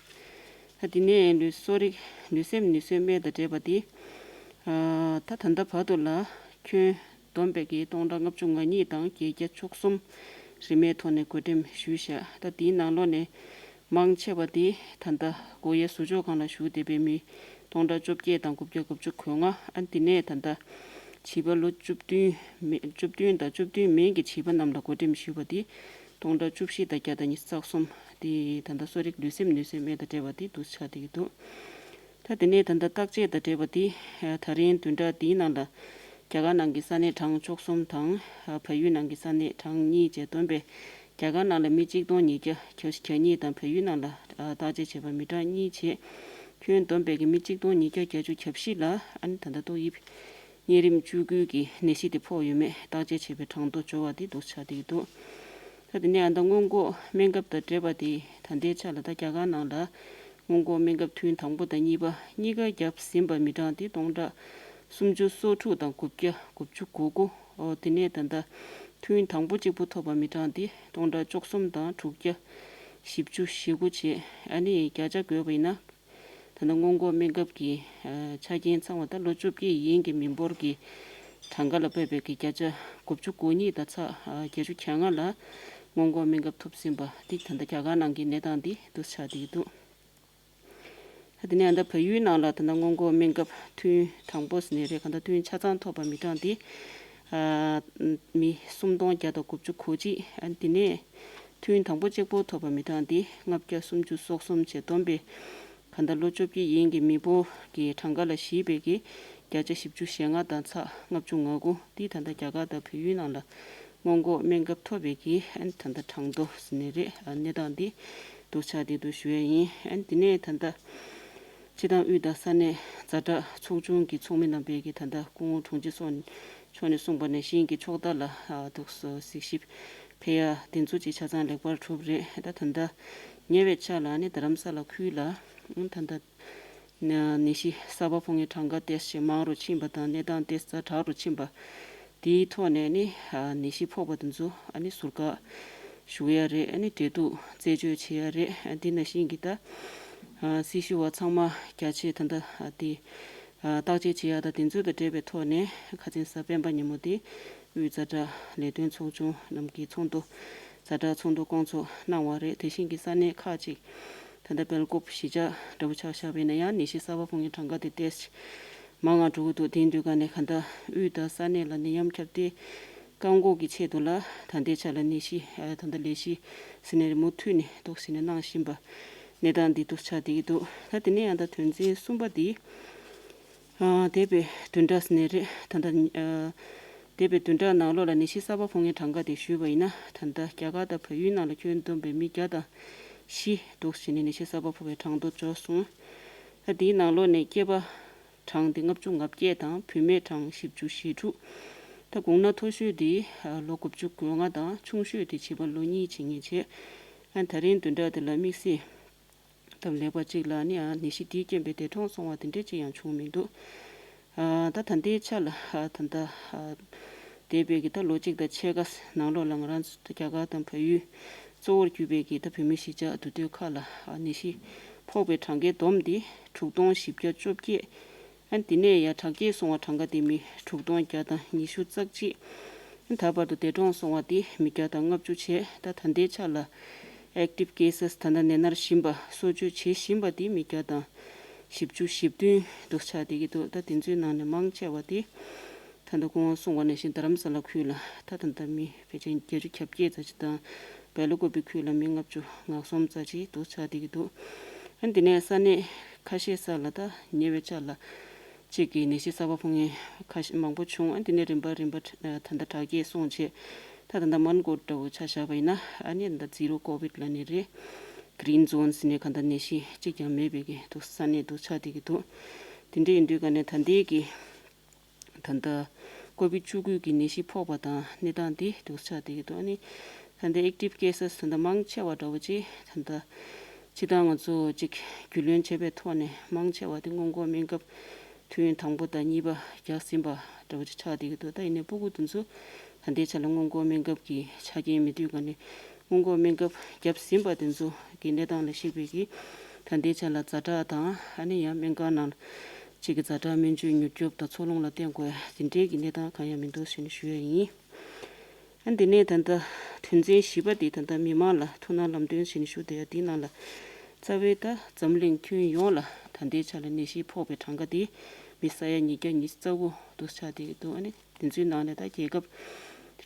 ད་དེ་ནས་ལུས་གསོ་རིག་ལུས་སེམས་ནུས་གསོའི་སྨན་དང་འབྲེལ་བ་དེ། ད་ད་ལྟ་བར་དུ་ལ་ཁྱོན་བསྡོམས་པའི་གི་སྟོང་ཕྲག་ལྔ་བཅུ་ང་གཉིས་དང་བརྒྱད་བརྒྱ་བཅུ་གསུམ་རིན་མེད་ཐོག་ནས་བགོ་འགྲེམས་ཞུས་བཞག་ད་དེའི་ནང་ལོགས་ནས་མང་ཆེ་བ་དེ་ད་ལྟ་སྒོ་དབྱེ་ཟུར་འཇོག་ཁང་ལ་བཞུགས་བསྡད་པའི་མི་སྟོང་ཕྲག་བཅོ་བརྒྱད་དང་དགུ་བརྒྱ་དགུ་བཅུ་གོ་ལྔ། ཨ་དེ་ནས་ད་ལྟ་བྱིས་པ་ལོ་བཅུ་བདུན་མེ་བཅུ་བདུན་དང་བཅུ་བདུན་མིན་གྱི་བྱིས་པ་རྣམས་ལ་བགོ་འགྲེམས་ཞུས་པ་དེ་སྟོང་ཕྲག་བཅུ་བཞི་དང་བརྒྱ་དང་ཉི་ཤུ་རྩ་གསུམ་དེ་ད་ལྟ་གསོ་རིག་ལུས་སེམས་ནུས་གསོའི་སྨན་དང་འབྲེལ་བ་དེ་འདུག་ཆགས་བསྡད་ཀྱི་འདུག་ད་དེ་ནས་ད་ལྟ་བརྟག་དཔྱད་དང་འབྲེལ་བ་དེ་ད་རིང་བདུན་ཕྲག་འདིའི་ནང་ལ་རྒྱ་གར་ནང་གི་ས་གནས་གྲངས་བཅུ་གསུམ་དང་བལ་ཡུལ་ནང་གི་ས་གནས་གྲངས་གཉིས་བཅས་བསྡོམས་པས་རྒྱ་གར་ནང་ལ་མི་གཅིག་སྟོང་ཉིས་བརྒྱ་གྱ་གཉིས་དང་བལ་ཡུལ་ནང་ལ་བརྟག་དཔྱད་བྱས་པ་མི་གྲངས་གཉིས་བྱས། ཁྱོན་བསྡོམས་པས་ཀྱི་མི་གཅིག་སྟོང་ཉིས་བརྒྱ་བརྒྱད་ཅུ་གྱ་བཞི་ལ་ཨ་ནི་ད་ལྟ་ཏོག་དབྱིབས་གཉན་རིམས་བཅུ་དགུ་གི་ནད་གཞི་དེ་ཕོག་ཡོད་མེད་བརྟག་དཔྱད་བྱས་པའི་གྲངས་ཐོ་འབྱོར་བ་དེ་འདུག་ཆགས་བསྡད་ཀྱི་འདུག་ད་དེ་ནས་ཨ་ད་སྔོན་འགོག་སྨན་ཁབ་དང་འབྲེལ་བ་དེ་ད་ལྟའི་ཆ་ལ་ད་རྒྱ་གར་ནང་ལ་སྔོན་འགོག་སྨན་ཁབ་ཐུན་དང་པོ་དང་གཉིས་པ་གཉིས་ཀ་བརྒྱབ་ཟིན་པ་མི་གྲངས་དེ་སྟོང་ཕྲག་སུམ་ཅུ་སོ་དྲུག་དང་དགུ་བརྒྱ་དགུ་བཅུ་གོ་དགུ། ཨོ་དེ་ནས་ད་ལྟ་ཐུན་དང་པོ་གཅིག་པུ་ཐོབ་པ་མི་གྲངས་དེ་སྟོང་ཕྲག་བཅུ་གསུམ་དང་དྲུག་བརྒྱ་བཞི་བཅུ་ཞེ་དགུ་བྱས། ཨ་ནི་བརྒྱ་ཆ་བགོས་པ་ཡིན་ན། ད་ལྟ་སྔོན་འགོག་སྨན་ཁབ་ཀྱི་ཨ་ཆ་རྐྱེན་ཚང་བ་དང་ལོ་བཅོ་བརྒྱད་ཡན་གྱི་མི་འབོར་གྱི་གྲངས་ཀ་ལ་ཕབ་པའི་གི་བརྒྱ་ཆ་དགུ་བཅུ་གོ་གཉིས་དང་ཚེག་ཨ་བརྒྱད་ཅུ་གྱ་ལྔ་ལ་སྔོན་འགོག་སྨན་ཁབ་ཐོབ་ཟིན་པ་འདི་ད་ལྟ་རྒྱ་གར་ནང་གི་གནས་སྟངས་འདི་འདུག་ཆགས་བསྡད་ཀྱི་འདུག་ད་དེ་ནས་ད་ལྟ་བལ་ཡུལ་ནང་ལ་ད་ལྟ་སྔོན་འགོག་སྨན་ཁབ་ཐུན་དང་པོ་ཟེར་ནའི་རེད། གང་ལྟར་ཐུན་ཆ་ཚང་ཐོབ་པ་མི་གྲངས་འདི་ཨ་མི་སུམ་སྟོང་བརྒྱ་དང་དགུ་བཅུ་གོ་གཅིག་ཨ་དེ་ནས་ཐུན་དང་པོ་གཅིག་པོ་ཐོབ་པ་མི་གྲངས་འདི་ལྔ་བརྒྱ་སུམ་ཅུ་སོ་གསུམ་བྱས་བསྡོམས་པས། གང་ལྟར་ལོ་བཅོ་བརྒྱད་ཡན་གྱི་མི་འབོར་གྱི་གྲངས་ཀ་ལ་གཞིགས་པའི་གི་བརྒྱ་ཆ་བཞི་བཅུ་ཞེ་ལྔ་དང་ཚེག་ལྔ་བཅུ་ང་དགུ་འདི་ད་ལྟ་རྒྱ་གར་དང་བལ་ཡུལ་ནང་ལ་སྔོན་འགོག་སྨན་ཁབ་ཐོབ་པའི་གི་ཨན་ད་ལྟ་གྲངས་ཐོ་ཟེར་ནའི་རེད། ཨ་གནས་སྟངས་འདི་འདུག་ཆགས་བསྡད་འདུག་ཞུ་ཡས་ཡིན། ཨན་དེ་ནས་ད་ལྟ་སྤྱི་བཏང་དབུས་དང་ས་གནས་ཛ་དྲག་ཚོགས་ཆུང་གི་ཚོགས་མི་རྣམ་པས་ཀྱི་ད་ལྟ་སྐུ་ངོ་དྲུང་ཆེ་སོགས་མཆོག་ནས་གསུངས་པ་ནང་བཞིན་གྱི་ཕྱོགས་མཐའ་ལ་ཨ་འདུག་སེ་གཟིགས་ཞིབ་ཕེབས་ཡ་དེ་ཚོ་ཅིག་ཆ་ཚང་ལེགས་པར་གྲུབ་རེད། ད་ད་ལྟ་ཉེ་བའི་ཆར་ལ་ནི་རྡ་རམ་ས་ལ་ཁུལ་ལ་ཨང་ད་ལྟ་ནད་གཞི་གསར་པ་ཕོག་མཁན་གྲངས་ཀ་ཏོག་ཙམ་མང་རུ་ཕྱིན་པ་དང་གནས་སྟངས་ཏོག་ཙམ་དྲག་རུ་ཕྱིན་པ་དེའི་ཐོག་ནས་ནི་ནད་གཞི་ཕོག་པ་དེ་ཚོ་ཨ་ནི་ཟུར་བཀག་ཞུ་ཡ་རེད། ཨ་ནི་འབྲེལ་གཏུག་རྩད་གཅོད་བྱེད་ཡ་རེད། ཨ་འདི་ནང་བཞིན་གྱི་ད་ཨ་སྲི་ཞུ་བ་ཚང་མ་རྒྱ་ཆེ་ད་ལྟ་ཨ་དེ་ཨ་བརྟག་དཔྱད་བྱེད་ཡ་ད་དེ་ཚོ་དང་འབྲེལ་བའི་ཐོག་ནས་ཁ་སང་གཟའ་སྤེན་པ་ཉིན་མོ་དེ་དབུས་ཛ་དྲག་ལས་དོན་ཚོགས་ཆུང་རྣམས་ཀྱི་ཚོགས་འདུ་ཛ་དྲག་ཚོགས་འདུ་བསྐོང་ཚོགས་གནང་བ་རེད། དེ་བཞིན་གྱི་ས་གནས་ཁག་ཅིག་ད་ལྟ་སྦེལ་ཀོབ་གཞིས་ཆགས་འདྲ་བོ་ཆ་བཞག་པ་ཡིན་ན་ཡང་ནད་གཞི་གསར་པ་ཕོག་མཁན་གྲངས་ཀ་དེ་ཏོག་ཙམ་ མང་ང་འགྲོ་གི་འདུག་དེ་ཡིན་དུས་ག་ནས་ག་ད་དབུས་དང་ས་གནས་ལ་ནད་ཡམས་ཁྱབ་གདལ་བཀག་འགོག་གི་ཆེད་དུ་ལ་ད་ལྟའི་ཆ་ལ་ནད་གཞི་ད་ལྟ་ལས་གཞི་ཟེར་ནས་རེད་མུ་མཐུད་ནས་འདུག་ཟེར་ནས་གནང་བཞིན་པ་གནས་སྟངས་འདི་འདུག་ཆགས་བསྡད་ཀྱི་འདུག་ད་དེ་ནས་ཡང་ད་དོན་ཚན་གསུམ་པ་འདི། ཨ། འདས་པའི་བདུན་ཕྲག་ནས་རེད་ད་ལྟ། ཨ། འདས་པའི་བདུན་ཕྲག་ནང་ལོགས་ལ་ནད་གཞི་གསར་པ་ཕོག་མཁན་གྲངས་ཀ་དེ་ཞུས་པ་ཡིན་ན། ད་ལྟ་རྒྱ་གར་དང་བལ་ཡུལ་ནང་ལ་ཁྱོན་བསྡོམས་པའི་མི་བརྒྱ་དང་བཞི་འདུག་བྱས་ནས་ནད་གཞི་གསར་པ་ཕོག་པའི་གྲངས་ཐོ་འབྱོར་སོང་། ད་དེའི་ནང་ལོགས་ནས་སྐྱེས་པ་གྲངས་དེ་ལྔ་བཅུ་ང་བརྒྱད་དང་བུད་མེད་གྲངས་བཞི་བཅུ་ཞེ་དྲུག་ད་དགུང་ན་མཐོ་ཤོས་དེ་ལོ་དགུ་བཅུ་གོ་ལྔ་དང་ཆུང་ཤོས་དེ་བྱིས་པ་ལོ་གཉིས་བྱེད་མཁན་བྱས། ཨ། ད་རིང་བདུན་ཕྲག་དེ་ལ་དམིགས་བསལ། སྟབས་ལེགས་པ་གཅིག་ལ་ནི་ཨ་ནད་གཞི་དེའི་རྐྱེན་པས་འདས་གྲོངས་སོང་བ་དེ་འདྲ་ཅིག་ཡང་བྱུང་མི་འདུག་ཨ། ད་ད་ལྟའི་ཆ་ལ་ཨ་ད་ལྟ་ཨ་འདས་པའི་གི་ད་ལོ་གཅིག་དང་ཕྱེད་ཀ་ནང་ལོགས་ལ་ང་རང་ཚོ་རྒྱ་གར་དང་བལ་ཡུལ་གཙོ་བོར་གྱུར་པའི་གི་ད་བོད་མི་གཞིས་ཆགས་འདུ་སྡོད་ཁག་ལ་ཨ་ནད་གཞི་ཕོག་པའི་གྲངས་ཀའི་བསྡོམས་དེ་དྲུག་སྟོང་བཞི་བརྒྱ་བཅོ་བརྒྱད། ཨ་ནི་དེ་ནས་ཡང་དྲག་སྐྱེད་སོང་བ་གྲངས་ཀ་དེ་མི་དྲུག་སྟོང་བརྒྱ་དང་ཉི་ཤུ་རྩ་གཅིག་ད་བར་དུ་འདས་གྲོངས་སོང་བ་དེ་མི་བརྒྱ་དང་ལྔ་བཅུ་བྱས། ད་ད་ལྟའི་ཆ་ལ་active cases ད་ལྟ་ནད་མནར་བཞིན་པ་གསོ་བཅོས་བྱེད་བཞིན་པ་དེ་མི་བརྒྱ་དང་བཞི་བཅུ་ཞེ་བདུན་འདུག་ཆགས་བསྡད་ཀྱི་འདུག་ད་དེ་ཚོའི་ནང་ནས་མང་ཆེ་བ་དེ་ད་ལྟ་སྐུ་ངོ་གསུངས་པ་ནང་བཞིན་རྡ་རམ་ས་ལ་ཁུལ་ལ་ད་ད་ལྟ་མི་ཕལ་ཆེར་བརྒྱད་ཅུ་གྱ་བརྒྱད་ཙམ་ཅིག་དང་བེ་ལ་ཀོ་པི་ཁུལ་ལ་མི་ལྔ་བཅུ་ང་གསུམ་ཙམ་ཅིག་འདུག་ཆགས་བསྡད་ཀྱི་འདུག་ཨ་ནི་དེ་ནས་ས་གནས་ཁ་ཤས་ས་ལ་ད་ཉེ་བའི་ཆར་ལ། གཅིག་གི་ནད་གཞི་གསར་པ་ཕོག་མཁན་ཁ་ཤས་མང་པོ་བྱུང་། ཨ་དེ་ནས་རིམ་པ་རིམ་པ་ད་ལྟ་དྲག་སྐྱེད་སོང་བྱས། ད་ད་ལྟ་མན་གོ་འདྲ་བོ་ཆ་བཞག་པ་ཡིན་ན་ཨ་ནི་ད་ལྟ་zero covid ལབ་ནི་རེད། green zone ཟེར་ནས་ག་ད་ནད་གཞི་གཅིག་ཀྱང་མེད་པའི་གི་འདུག་ས་གནས་འདུག་ཆགས་བསྡད་ཀྱི་འདུག་དེ་འདྲ་ཡིན་དུས་ག་ནས་ད་ལྟའི་གི་ད་ལྟ་ཀོ་བིད་བཅུ་དགུ་གི་ནད་གཞི་ཕོག་པ་དང་གནས་སྟངས་དེ་འདུག་ཆགས་བསྡད་ཀྱི་འདུག་ཨ་ནི། ད་ལྟ་active cases ད་ལྟ་མང་ཆེ་བ་འདྲ་བོ་ཅིག་ད་ལྟ་སྤྱི་བཏང་ང་ཚོ་ཅིག་རྒྱུས་ལོན་བྱས་པའི་ཐོག་ནས་མང་ཆེ་བ་དེ་སྔོན་འགོག་སྨན་ཁབ་ཐུན་དང་པོ་དང་གཉིས་པ་རྒྱག་ཟིན་པ་འདྲ་བོ་ཅིག་ཆགས་བསྡད་ཀྱི་འདུག་ད་ཡིན་ནའི་སྤུ་གུ་དེ་ཚོ་ད་ལྟའི་ཆ་ལ་སྔོན་འགོག་སྨན་ཁབ་ཀྱི་ཆ་རྐྱེན་མེད་དུས་ག་ནས་སྔོན་འགོག་སྨན་ཁབ་བརྒྱབ་ཟིན་པ་དེ་ཚོ་གི་གནས་སྟངས་ལ་གཞིགས་པའི་གི་ད་ལྟའི་ཆ་ལ་ཛ་དྲག་དང་ཨ་ནི་ཡང་སྨན་ཁང་ནང་ཅིག་གི་ཛ་དྲག་སྨན་བཅོས་མྱུར་སྐྱོབ་དང་འཚོ་རླུང་ལ་བརྟེན་དགོས་དེ་འདྲའི་གི་གནས་སྟངས་གང་ཡང་མི་འདུག་ཞེས་ནས་ཞུ་ཡ་ཡིན། ཨ་འདི་ནས་ད་ལྟ་དོན་ཚན་བཞི་པ་འདི་ད་ལྟ་མི་མང་ལ་ཐུགས་སྣང་ལམ་སྟོན་ཞེས་ནས་ཞུ་བསྡད་ཡ་འདི་ནང་ལ་རྩ་བའི་ད་འཛམ་གླིང་ཁྱོན་ཡོངས་ལ་ད་ལྟའི་ཆ་ལ་ནད་གཞི་ཕོག་པའི་གྲངས་ཀ་འདི་མི་ས་ཡ་ཉིས་བརྒྱ་ཉི་ཤུ་རྩ་དགུ་འདུག་ཆགས་བསྡད་ཀྱི་འདུག་ཨ་ནི་དེ་ཚོའི་ནང་ནས་ད་རྒྱལ་ཁབ་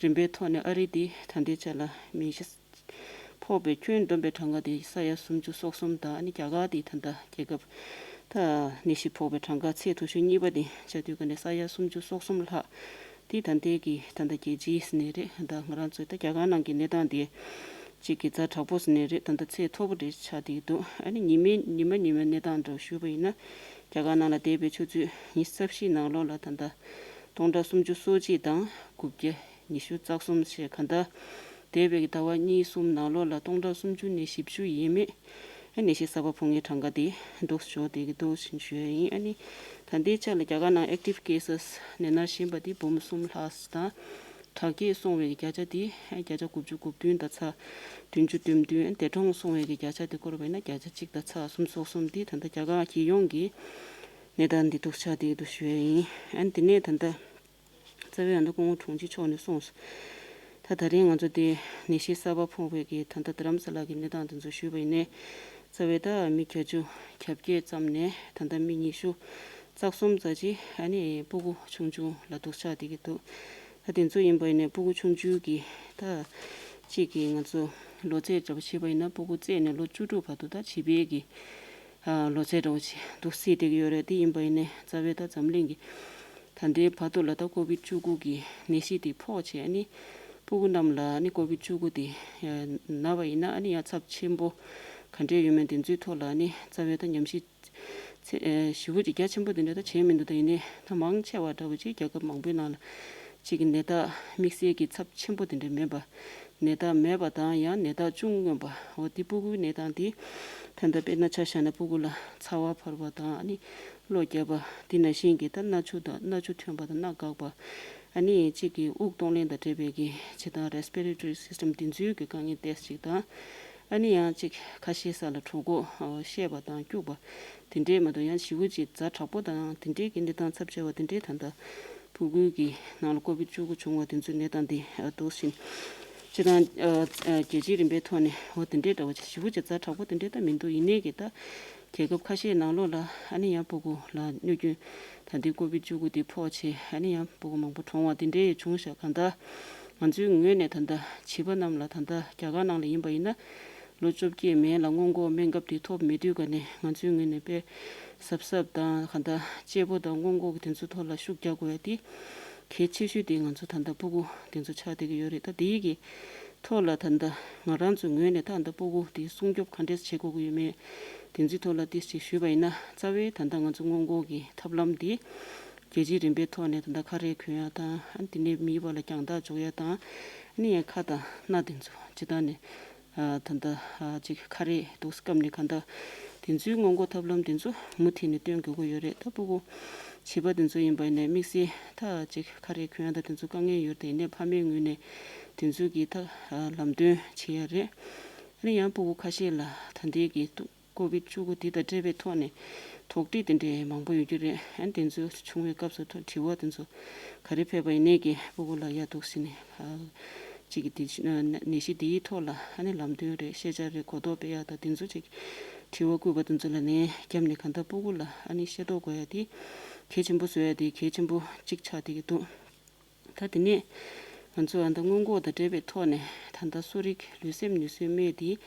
རིམ་པའི་ཐོག་ནས་ཨ་རི་འདི་ད་ལྟའི་ཆ་ལ་མི་ཤི་ཕོག་པའི་ཁྱོན་བསྡོམས་པའི་གྲངས་ཀ་དེ་ས་ཡ་སུམ་ཅུ་སོ་གསུམ་དང་ཨ་ནི་རྒྱ་གར་དེ་ད་ལྟ་རྒྱལ་ཁབ་ད་ནད་གཞི་ཕོག་པའི་གྲངས་ཀ་ཚད་མཐོ་ཤོས་གཉིས་པ་དེ་ཆགས་དུས་ཀ་ནས་ས་ཡ་སུམ་ཅུ་སོ་གསུམ་ལྷག་དེ་ད་ལྟའི་གི་ད་ལྟ་རྒྱལ་སྤྱིའི་ནས་རེད། ད་ང་རང་ཚོའི་ད་རྒྱ་གར་ནང་གི་གནས་སྟངས་དེ་གཅིག་གི་ཛ་དྲག་པོ་ནས་རེད། ད་ལྟ་ཚད་མཐོ་པོ་རེད་ཆགས་བསྡད་འདུག་ཨ་ནི་ཉི་མའི་ཉི་མ་ཉི་མའི་གནས་སྟངས་འདྲ་བོ་ཞུས་པ་ཡིན་ན་རྒྱ་གར་ནང་ལ་འདས་པའི་ཆུ་ཚོད་ཉི་ཤུ་རྩ་བཞི་ནང་ལོགས་ལ་ད་ལྟ་སྟོང་ཕྲག་སུམ་ཅུ་སོ་གཅིག་དང་དགུ་བརྒྱ། ཉི་ཤུ་རྩ་གསུམ་ཞེས་གང་ལྟར། འདས་པའི་ཟླ་བ་གཉིས་གསུམ་ནང་ལོགས་ལ་སྟོང་ཕྲག་སུམ་ཅུ་ནས་བཞི་བཅུ་ཡས་མས། ཨ་ནི་ནད་གཞི་གསར་པ་ཕོག་མཁན་གྲངས་ཀ་དེ་འདུག་སེ་འགྲོ་བསྡད་ཀྱི་འདུག་ཞེས་ཞུ་ཡ་ཡིན། ཨ་ནི་ད་ལྟའི་ཆ་ལ་རྒྱ་གར་ནང་active cases ནད་མནར་བཞིན་པ་དེ་འབུམ་གསུམ་ལྷག་དང་། དྲག་སྐྱེད་སོང་བའི་བརྒྱ་ཆ་དེ་བརྒྱ་ཆ་དགུ་བཅུ་གོ་བདུན་དང་ཚེག་བདུན་ཅུ་དོན་བདུན། འདས་གྲོངས་སོང་བའི་བརྒྱ་ཆ་དེ་བསྐོར་བ་ཡིན་ན་བརྒྱ་ཆ་གཅིག་དང་ཚེག་གསུམ་སོ་གསུམ་དེ་ད་ལྟ་རྒྱ་གར་རྒྱལ་ཡོངས་ཀྱི་གནས་སྟངས་འདི་འདུག་སེ་ཆགས་བསྡད་ཀྱི་འདུག་ཞུ་ཡ་ཡིན། ཨ་ནི་དེ་ནས་ད་ལྟ། རྩ་བའི་ཨ་མདོ་སྐུ་ངོ་དྲུང་ཆེ་མཆོག་ནས་གསུངས་སོང་། ད་ད་རིང་ང་ཚོ་དེ་ནད་གཞི་གསར་པ་ཕོག་པའི་གི་ད་ལྟ་རྡ་རམ་ས་ལ་གི་གནས་སྟངས་དེ་ཚོ་ཞུས་པ་ཡིན་ནའི། རྩ་བའི་ད་མི་བརྒྱད་ཅུ་གྱ་བརྒྱད་ཙམ་ནས་ད་ལྟ་མི་ཉི་ཤུ་རྩ་གསུམ་ཙམ་ཅིག་ཨ་ནི་སྤུ་གུ་ཆུང་ཆུང་ལ་འདུག་ཆགས་བསྡད་ཀྱི་འདུག་ད་དེ་ཚོ་ཡིན་པ་ཡིན་ནའི་སྤུ་གུ་ཆུང་ཆུང་གི་ད་གཅིག་གི་ང་ཚོ་ལོ་ཚད་འདྲ་པོ་བྱས་པ་ཡིན་ན་སྤུ་གུ་བཙས་ནས་ལོ་བཅུ་དྲུག་བར་དུ་ད་བྱིས་པའི་གི་ལོ་ཚད་འདྲ་པོ་ཅིག་འདུག་སེ་བསྡད་ཀྱི་ཡོད་རེད། དེ་ཡིན་པ་ཡིན་ནའི་རྩ་བའི་ད་འཛམ་གླིང་གི་ད་ལྟའི་བར་དུ་ལ་ད་ཀོ་བིད་བཅུ་དགུ་གི་ནད་གཞི་དེ་ཕོག་བྱས་ཨ་ནི་སྤུ་གུ་རྣམས་ལ་ཨ་ནི་ཀོ་བིད་བཅུ་དགུ་དེ་ན་བ་ཡིན་ན་ཨ་ནི་ཡང་ཚབས་ཆེན་པོ་ག་འདྲས་ཡོད་མེད་དེ་ཚོའི་ཐོག་ལ་ཨ་ནི་རྩ་བའི་ད་ཉམས་ཞིབ་ཚེ་ཞེ་པོ་ཅིག་རྒྱ་ཆེན་པོ་དེ་འདྲ་ད་བྱས་མི་འདུག་ད་ཡིན་ནའི་ད་མང་ཆེ་བ་འདྲ་བོ་ཅིག་རྒྱལ་ཁབ་མང་པོའི་ནང་ལ་ཅིག་གི་ནད་རྟགས་དམིགས་བསལ་གྱི་ཚབས་ཆེན་པོ་དེ་འདྲ་མེད་པ། ནད་རྟགས་མེད་པ་དང་ཡང་ནད་རྟགས་ཅུང་སྔོན་པ་འོ་དེ་སྤུ་གུའི་གནས་སྟངས་དེ་ད་ལྟ་དཔེར་ན་ཆ་བཞག་ན་སྤུ་གུ་ལ་ཚ་བ་འཕར་བ་དང་ཨ་ནི་གློ་རྒྱག་པ་དེ་ནང་བཞིན་གྱི་ད་སྣ་ཆུ་དང་སྣ་ཆུ་ཐོན་པ་དང་སྣ་འགག་པ་ཨ་ནི་གཅིག་གི་དབུགས་གཏོང་ལེན་དང་འབྲེལ་བའི་གི་ཇི་ལྟར་respiratory system དེ་ཚོའི་གི་དཀའ་ངལ་ཏོག་ཙམ་ཅིག་དང་ཨ་ནི་ཡང་གཅིག་ཁ་ཤས་ས་ལ་གྲོད་ཁོག་བཤལ་བ་དང་སྐྱུག་པ་དེ་འདྲས་མ་གཏོགས་ཡང་ཞེ་པོ་ཅིག་ཛ་དྲག་པོ་དང་དེ་འདྲས་ཀྱི་གནས་སྟངས་ཚབས་ཆེ་བ་དེ་འདྲས་ད་ལྟ་སྤུ་གུའི་གི་ནང་ལ་ཀོ་བིད་བཅུ་དགུ་བྱུང་བ་དེ་ཚོའི་གནས་སྟངས་དེ་འདུག་བཞིན་སྤྱི་དང་རྒྱལ་སྤྱིའི་རིམ་པའི་ཐོག་ནས་འོ་དེ་འདྲས་འདྲ་བོ་ཞེ་པོ་ཅིག་ཛ་དྲག་པོ་དེ་འདྲས་ད་མི་འདུག་ཡིན་ནའི་གི་ད་ རྒྱལ་ཁབ་ཁ་ཤས་ནང་ལོགས་ལ་ཨ་ནི་ཡང་སྤུ་གུ་ལ་གནོད་སྐྱོན་ད་ལྟའི་ཀོ་བིད་བཅུ་དགུ་དེ་ཕོག་བྱས་ཨ་ནི་ཡང་སྤུ་གུ་མང་པོ་གྲོངས་པ་དེ་འདྲའི་བྱུང་ཤག་གང་ལྟར་ང་ཚོའི་ངོས་ནས་ད་ལྟ་བྱིས་པ་རྣམས་ལ་ད་ལྟ་རྒྱ་གར་ནང་ལ་ཡིན་པ་ཡིན་ན་ལོ་བཅོ་བརྒྱད་མན་ལ་སྔོན་འགོག་སྨན་ཁབ་དེ་ཐོབ་མེད་དུས་ག་ནས་ང་ཚོའི་ངོས་ནས་དཔེ་གཟབ་གཟབ་དང་གང་ལྟར་གཅེས་པོ་དང་སྔོན་འགོག་གི་དེ་ཚོའི་ཐོག་ལ་ཤུགས་རྒྱག་དགོས་ཡ་དེ་གལ་ཆེ་ཤོས་དེ་ང་ཚོ་ད་ལྟ་སྤུ་གུ་དེ་ཚོ་ཆགས་བསྡད་ཀྱི་ཡོད་རེད། ད་དེའི་གི་ཐོག་ལ་ད་ལྟ་ང་རང་ཚོའི་ངོས་ནས་ད་ལྟ་སྤུ་གུ་དེ་སྲུང་སྐྱོབ་ག་འདྲས་བྱེད་དགོས་ཀྱི་ཡོད་མེད་དེ་ཚོའི་ཐོག་ལ་ཏོག་ཙམ་ཞུས་པ་ཡིན་ན། རྩ་བའི་ད་ལྟ་ང་ཚོ་སྔོན་འགོག་གི་ཐབས་ལམ་དེ་རྒྱལ་སྤྱིའི་རིམ་པའི་ཐོག་ནས་ད་ལྟ་ཁ་རས་གོན་ཡ་དང་། ཨ་ནི་དེ་ནས་མིད་པ་ལ་རྒྱང་ཐག་འཇོག་ཡ་དང་། ཨ་ནི་ཡང་ཁ་དང་སྣ་དེ་ཚོ་སྤྱིར་བཏང་ནས་ཨ་ད་ལྟ་ཨ་ཅིག་ཁ་རས་འདུག་སེ་བཀབ་ནས་གང་ལྟར་དེ་ཚོའི་སྔོན་འགོག་ཐབས་ལམ་དེ་ཚོ་མུ་མཐུད་ནས་སྟོན་དགོས་ཀྱི་ཡོད་རེད། ད་སྤུ་གུ་བྱིས་པ་དེ་ཚོ་ཡིན་པ་ཡིན་ནའི་དམིགས་བསལ་ད་ཅིག་ཁ་རས་གོན་ཡ་ད་དེ་ཚོ་དཀའ་ངལ་ཡོད་རེད། དེ་ཡིན་ནའི་ཕ་མའི་ངོས་ནས་དེ་ཚོའི་གི་ད་ཨ་ལམ་སྟོན་བྱེད་ཡ་རེད། ཨ་ནི་ཡང་སྤུ་གུ་ཁ་ཤས་ལ་ད་ལྟའི་གི་ཏུ་ཀོ་བིད་བཅུ་དགུ་འདི་དང་འབྲེལ་བའི་ཐོག་ནས་དོགས་འདྲི་དེ་འདྲའི་མང་པོ་ཡོད་ཀྱི་རེད། ཨ་ནི་དེ་ཚོ་བྱུང་བའི་སྐབས་སུ་དྲི་བ་དེ་ཚོ་ག་རེ་ཕེབས་པ་ཡིན་ནའི་གི་སྤུ་གུ་ལ་ཡ་འདུག་སེ་ནས་ཨ་གཅིག་གི་དེ་ནད་གཞི་དེའི་ཐོག་ལ་ཨ་ནི་ལམ་སྟོན་རེད། ཤེས་བྱ་རེད། གོ་རྟོགས་སྤེལ་ཡག་དང་དེ་ཚོ་ཅིག་དྲི་བ་བཀོད་པ་དེ་ཚོ་ལ་ལན་བརྒྱབ་ནས་གང་ལྟར་སྤུ་གུ་ལ་ཨ་ནི་ཤེས་རྟོགས་དགོས་ཡ་དེ་གལ་ཆེན་པོ་བཟོ་ཡ་དེ་གལ་ཆེན་པོ་གཅིག་ཆགས་བསྡད་ཀྱི་འདུག་ད་དེ་ནས་ང་ཚོ་ཨ་ད་སྔོན་འགོག་དང་འབྲེལ་བའི་ཐོག་ནས་ད་ལྟ་གསོ་རིག་ལུས་སེམས་ནུས་གསོའི་སྨན་དེ་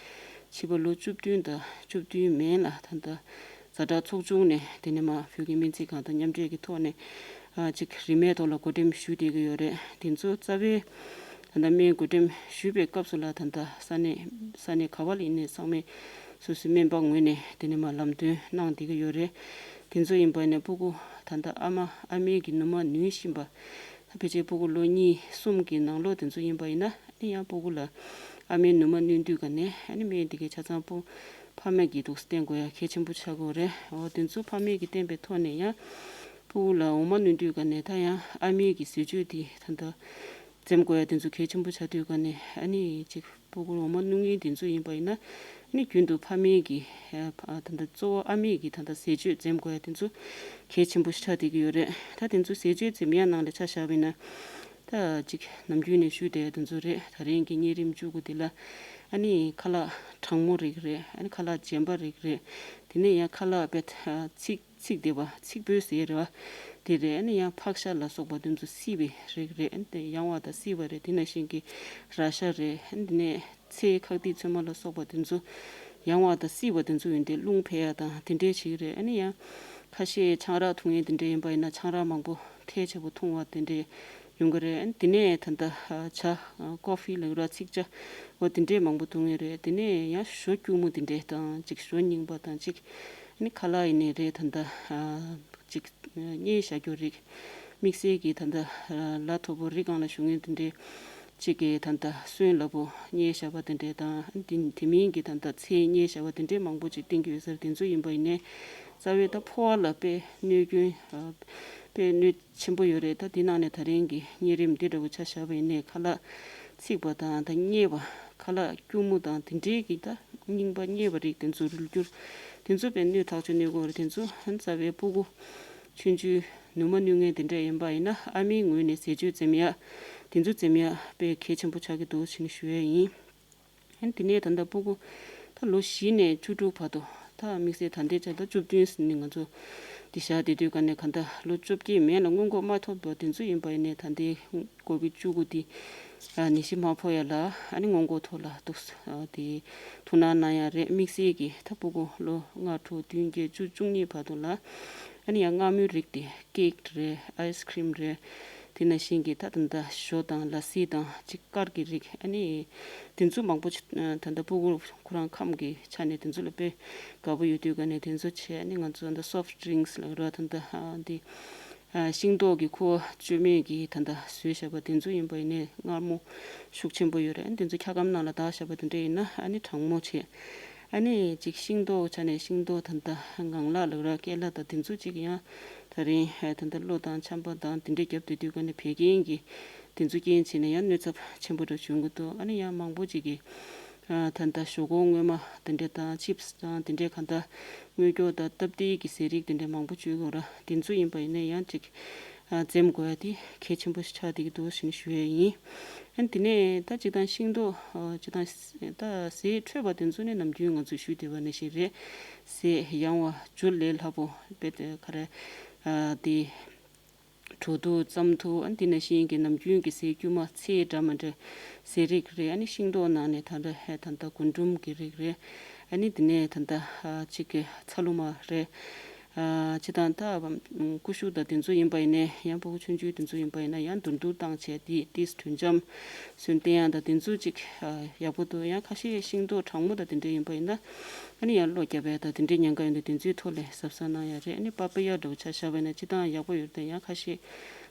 བྱིས་པ་ལོ་བཅུ་བདུན་དང་བཅུ་བདུན་མན་ལ་ད་ལྟ་ཛ་དྲག་ཚོགས་ཆུང་ནས་དེ་ནས་མར་བོད་ཀྱི་སྨན་རྩིས་ཁང་དང་མཉམ་འབྲེལ་གྱི་ཐོག་ནས་ཨ་ཅིག་རིན་མེད་ཐོག་ལ་བགོ་འགྲེམས་ཞུས་བསྡད་ཀྱི་ཡོད་རེད། དེ་ཚོ་རྩ་བའི་ད་ལྟ་སྨན་བགོ་འགྲེམས་ཞུས་པའི་སྐབས་སུ་ལ་ད་ལྟ་ས་གནས་ས་གནས་ག་བ་ལ་ཡིན་ནའི་ཚང་མས་སོ་སོའི་སྨན་པ་ངོས་ནས་དེ་ནས་མར་ལམ་སྟོན་གནང་བསྡད་ཀྱི་ཡོད་རེད། དེ་ཚོ་ཡིན་པ་ནས་སྤུ་གུ་ད་ལྟ་ཨ་མ་ཨ་མའི་གི་ནུ་མ་ནུས་བཞིན་པ། ད་ཕལ་ཆེར་སྤུ་གུ་ལོ་གཉིས་གསུམ་གྱི་ནང་ལོགས་དེ་ཚོ་ཡིན་པ་ཡིན་ན་ཨ་ནི་ཡང་སྤུ་གུ་ལ་ཨ་མའི་ནུ་མ་བསྣུན་དུས་ག་ནས་ཨ་ནི་སྨན་དེ་གའི་ཆ་ཚང་སྤུ་ཕ་མ་གིས་འདུག་སེ་བསྟེན་དགོས་ཡ་གལ་ཆེན་པོ་ཆགས་ཀྱི་ཡོད་རེད། འོ་དེ་ཚོ་ཕ་མ་གིས་བསྟེན་པའི་ཐོག་ནས་ཡང་སྤུ་གུ་ལ་འོ་མ་བསྣུན་དུས་ག་ནས་ད་ཡང་ཨ་མའི་གི་ཟས་སྤྱོད་དེ་ད་ལྟ་འཛེམ་དགོས་ཡ་དེ་ཚོ་གལ་ཆེན་པོ་ཆགས་དུས་ག་ནས་ཨ་ནི་ཅིག་སྤུ་གུར་འོ་མ་བསྣུན་མཁན་དེ་ཚོ་ཡིན་པ་ཡིན་ན་ཨ་ནི་རྒྱུན་དུ་ཕ་མའི་གི་ཨ་ད་ལྟ་གཙོ་བོ་ཨ་མའི་གི་ད་ལྟ་ཟས་སྤྱོད་འཛེམ་དགོས་ཡ་དེ་ཚོ་གལ་ཆེན་པོ་ཆགས་བསྡད་ཀྱི་ཡོད་རེད། ད་དེ་ཚོ་ཟས་སྤྱོད་འཛེམ་ཡ་ནང་ལ་ཆ་བཞག་པ་ཡིན་ན་ད་ཅིག་ནམ་རྒྱུན་ནས་ཞུས་བསྡད་ཡ་དེ་ཚོ་རེད། ད་རིང་གི་གཉན་རིམས་བཅུ་དགུ་དེ་ལ་ཨ་ནི་ཁ་ལག་གྲང་མོ་རིགས་རེད། ཨ་ནི་ཁ་ལག་རྗེན་པ་རིགས་རེད། དེ་ནས་ཡང་ཁ་ལག་དཔེ་ཚིག་ཚིག་དེ་བ་ཚིག་པོའི་ཟས་རེད་བ། དེ་རེད། ཨ་ནི་ཡང་ཕག་ཤ་ལ་སོགས་པ་དེ་ཚོ་བསིལ་བའི་རིགས་རེད། ཨ་ནི་དེ་ཡང་བ་དང་བསིལ་བ་རེད། དེ་ནང་བཞིན་གྱི་ར་ཤ་རེད། ཨ་ནི་དེ་ནས་ཚལ་ཁག་ཏིག་ཚོད་མ་ལ་སོགས་པ་དེ་ཚོ་ཡང་བ་དང་བསིལ་བ་དེ་ཚོ་ཡིན་ཏེ་རླུང་འཕེལ་ཡ་དང་དེ་འདྲའི་ཞིག་རེད། ཨ་ནི་ཡང་ཁ་ཤས་ཆང་རག་འཐུང་མཁན་དེ་འདྲ་ཡིན་པ་ཡིན་ན་ཆང་རག་མང་པོ་ཐལ་ཆེ་པོ་འཐུང་བ་དེ་འདྲའི་ཡོང་གི་རེད། ཨ་ནི་དེ་ནས་ད་ལྟ་ཨ་ཇ་ཨ་ཀོ་ཧྥི་ལབ་ར་ཚིག་ཇ་འོ་དེ་འདྲའི་མང་པོ་འཐུང་ངེས་རེད། དེ་ནས་ཡང་ཞོ་སྐྱུར་མོ་དེ་འདྲའི་དང་ཅིག་ཞོ་རྙིང་པ་དང་ཅིག་ཨ་ནི་ཁ་ལག་ཡིན་ནའི་རེད། ད་ལྟ་ཨ་ཅིག་མཉེ་བཞག་རྒྱུ་རིགས་དམིགས་བསལ་གྱི་ད་ལྟ་ལ་མཐོ་པོ་རི་སྒང་ལ་བཞུགས་མཁན་དེ་འདྲའི་ཅིག་གི་ད་ལྟ་སོན་ལ་པོ་མཉེ་བཞག་པ་དེ་འདྲའི་དང་དེ་དེ་མིན་གྱི་ད་ལྟ་ཚལ་མཉེ་བཞག་པ་དེ་འདྲའི་མང་པོ་ཅིག་བསྟན་གྱི་ཡོད་ས་རེད། དེ་ཚོ་ཡིན་པ་ཡིན་ནའི་རྩ་བའི་ད་ཕོ་བ་ལ་དཔེ་གནོད་སྐྱོན་ཨ་དཔེ་གནོད་ཆེན་པོ་ཡོད་རེད། ད་དེ་ནང་ནས་ད་རིང་གི་གཉན་རིམས་འདི་འདྲ་བོ་ཆ་བཞག་པ་ཡིན་ནའི་ཁ་ལག་ཚིག་པ་དང་ད་མཉེ་བ་ཁ་ལག་སྐྱུར་མོ་དང་དེ་འདྲའི་གི་ད་རྙིང་པ་མཉེ་བ་རིགས་དེ་ཚོ་རུལ་སྐྱུར་དེ་ཚོ་དཔེ་སྣོད་ཐག་ཆོད་གནོད་ཀྱི་ཡོད་རེད། དེ་ཚོ་རྩ་བའི་སྤུ་གུ་ཆུང་ཆུང་ནུ་མ་བསྣུན་མཁན་དེ་འདྲ་ཡིན་པ་ཡིན་ན་ཨ་མའི་ངོས་ནས་ཟས་སྤྱོད་འཛེམ་ཡ་དེ་ཚོ་འཛེམ་ཡ་དཔེ་གལ་ཆེན་པོ་ཆགས་ཀྱི་འདུག་ཅེས་ནས་ཞུ་ཡ་ཡིན། ཨ་ནི་དེ་ནས་ད་ལྟ་སྤུ་གུ་ད་ལོ་བཞི་ནས་བཅུ་དྲུག་བར་དུ་ད་དམིགས་བསལ་ད་ལྟའི་ཆ་ད་བཅུ་བདུན་ནས་ང་ཚོ་འདི་བཞག་བསྡད་དུས་ག་ནས་ག་ད་ལོ་བཅོ་བརྒྱད་མན་ལ་སྔོན་འགོག་མ་ཐོབ་པ་དེ་ཚོ་ཡིན་པ་ཡིན་ནའི་ད་ལྟའི་ཀོ་བིད་བཅུ་དགུ་འདི་ཨ་ནད་གཞི་མ་ཕོག་ཡ་ལ་ཨ་ནི་སྔོན་འགོག་ཐོག་ལ་འདུག་ཨ་དེ་ཐུགས་སྣང་གནང་ཡ་རེད། དམིགས་བསལ་གྱི་ད་སྤུ་གུ་ལོ་ལྔ་དྲུག་བདུན་བརྒྱད་བཅུ་བཅུ་གཉིས་བར་དུ་ལ་ཨ་ནི་ཡང་མངར་མོའི་རིགས་དེ་ཀེག་རེད། ཨའི་སི་ཁི་རིམ་རེད། དེ་ནང་བཞིན་གྱི་ད་ད་ལྟ་ཞོ་དང་ལ་སི་དང་ཅིག་དཀར་གྱི་རིགས་ཨ་ནི་དེ་ཚོ་མང་པོ་ཅིག་ད་ལྟ་སྤུ་གུ་ཁོ་རང་ཁམས་ཀྱི་ཆ་ནས་དེ་ཚོ་ལ་དཔེ་དགའ་པོ་ཡོད་དུས་ག་ནས་དེ་ཚོ་བྱས་ཨ་ནི་ང་ཚོ་ད་སོཕ་ཌི་རིང་སི་ལ་ར་ད་ད་འདི་ཤིང་ཏོག་གི་ཁུ་བ་བཅོས་མིན་གྱི་ད་ལྟ་བཟོས་བཞག་པ་དེ་ཚོ་ཡིན་པ་ཡིན་ནའི་མངར་མོ་ཤུགས་ཆེན་པོ་ཡོད་རེད། ཨ་ནི་དེ་ཚོ་འཁྱག་སྒམ་ནང་ལ་བཏགས་བཞག་པ་དེ་འདྲ་ཡིན་ན་ཨ་ནི་གྲང་མོ་བྱས། ཨ་ནི་ཅིག་ཤིང་ཏོག་ཆ་ནས་ཤིང་ཏོག་ད་ལྟ་ངང་ལག་ལབ་ར་ཀེ་ལ་དང་དེ་ཚོ་ཅིག་ཡང་ད་རིང་ད་ལྟ་གློ་དང་ཆམ་པ་དང་དེ་འདྲ་བརྒྱབ་བསྡད་དུས་ག་ནས་བད་ཀན་གྱི་དེ་ཚོ་རྐྱེན་བྱས་ནས་ཡང་གནོད་ཚབས་ཆེན་པོ་འདྲ་བྱུང་གི་འདུག་ཨ་ནི་ཡང་མང་པོ་ཅིག་གིས་ད་ལྟ་ཞོག་ཁོག་རྔོན་མ་དེ་འདྲ་དང་ཆིབ་སི་དང་དེ་འདྲའི་གང་ལྟར་རྔོལ་སྐྱོག་དང་སྟབས་བདེ་གི་ཟས་རིགས་དེ་འདྲ་མང་པོ་སྤྱོད་དགོས་ར། དེ་ཚོ་ཡིན་པ་ཡིན་ན་ཡང་ཅིག་ འཛེམ་དགོས་ཡ་དེ་གལ་ཆེན་པོ་ཞིག་ཆགས་བསྡད་ཀྱི་འདུག་ཟེར་ནས་ཞུ་ཡ་ཡིན། ཨ་ནི་དེ་ནས་ད་སྤྱིར་བཏང་ཤིང་ཏོག་ཨ་སྤྱིར་བཏང་ད་ཟས་འཕྲོད་པ་དེ་ཚོ་ནི་ནམ་རྒྱུན་ང་ཚོས་ཞུས་བསྡད་པ་ནང་བཞིན་རེད། ཟས་ཡང་བ་རྒྱུ་ལས་སླ་པོ་དཔེ་དེ་ག་རེ་ཨ་དེ་དྲོ་ཐུག་མཚམས་ཐུག་ཨ་ནི་དེ་ནང་བཞིན་གྱི་ནམ་རྒྱུན་གྱི་ཟས་དཀྱུས་མ་ཚལ་འདྲ་མི་འདྲ་ཟས་རིགས་རེད། ཨ་ནི་ཤིང་ཏོག་ནང་ནས་ད་ལྟ་ཧེ་ད་ལྟ་རྒུན་འབྲུམ་གྱི་རིགས་རེད། ཨ་ནི་དེ་ནས་ད་ལྟ་ཨ་གཅིག་གི་ཚ་ལུ་མ་རེད། ཨ་སྤྱིར་བཏང་ད་ཀུ་ཤུ་དང་དེ་ཚོ་ཡིན་པ་ཡིན་ནའི་ཡང་ཕྲུ་གུ་ཆུང་ཆུང་དེ་ཚོ་ཡིན་པ་ཡིན་ན་ཡང་འདུར་འདུར་བཏང་བྱས་དེ་ཏིས་དྲོད་འཇམ་སོན་བསྟེན་ཡག་དང་དེ་ཚོ་གཅིག་ཨ་ཡག་པོ་འདུག་ཡང་ཁ་ཤས་ཤིང་ཏོག་གྲང་མོ་དང་དེ་འདྲ་ཡིན་པ་ཡིན་ན་ཨ་ནི་ཡང་གློ་རྒྱག་པ་དང་དེ་འདྲའི་ཉེན་ཁ་ཡོད་འདུག་དེ་ཚོའི་ཐོག་ལ་གཟབ་གཟབ་གནང་ཡག་རེད། ཨ་ནི་པ་པ་ཡ་འདྲ་བོ་ཆ་བཞག་པ་ཡིན་ན་སྤྱིར་བཏང་ཡག་པོ་ཡོད་རེད། ཡང་ཁ་ཤས་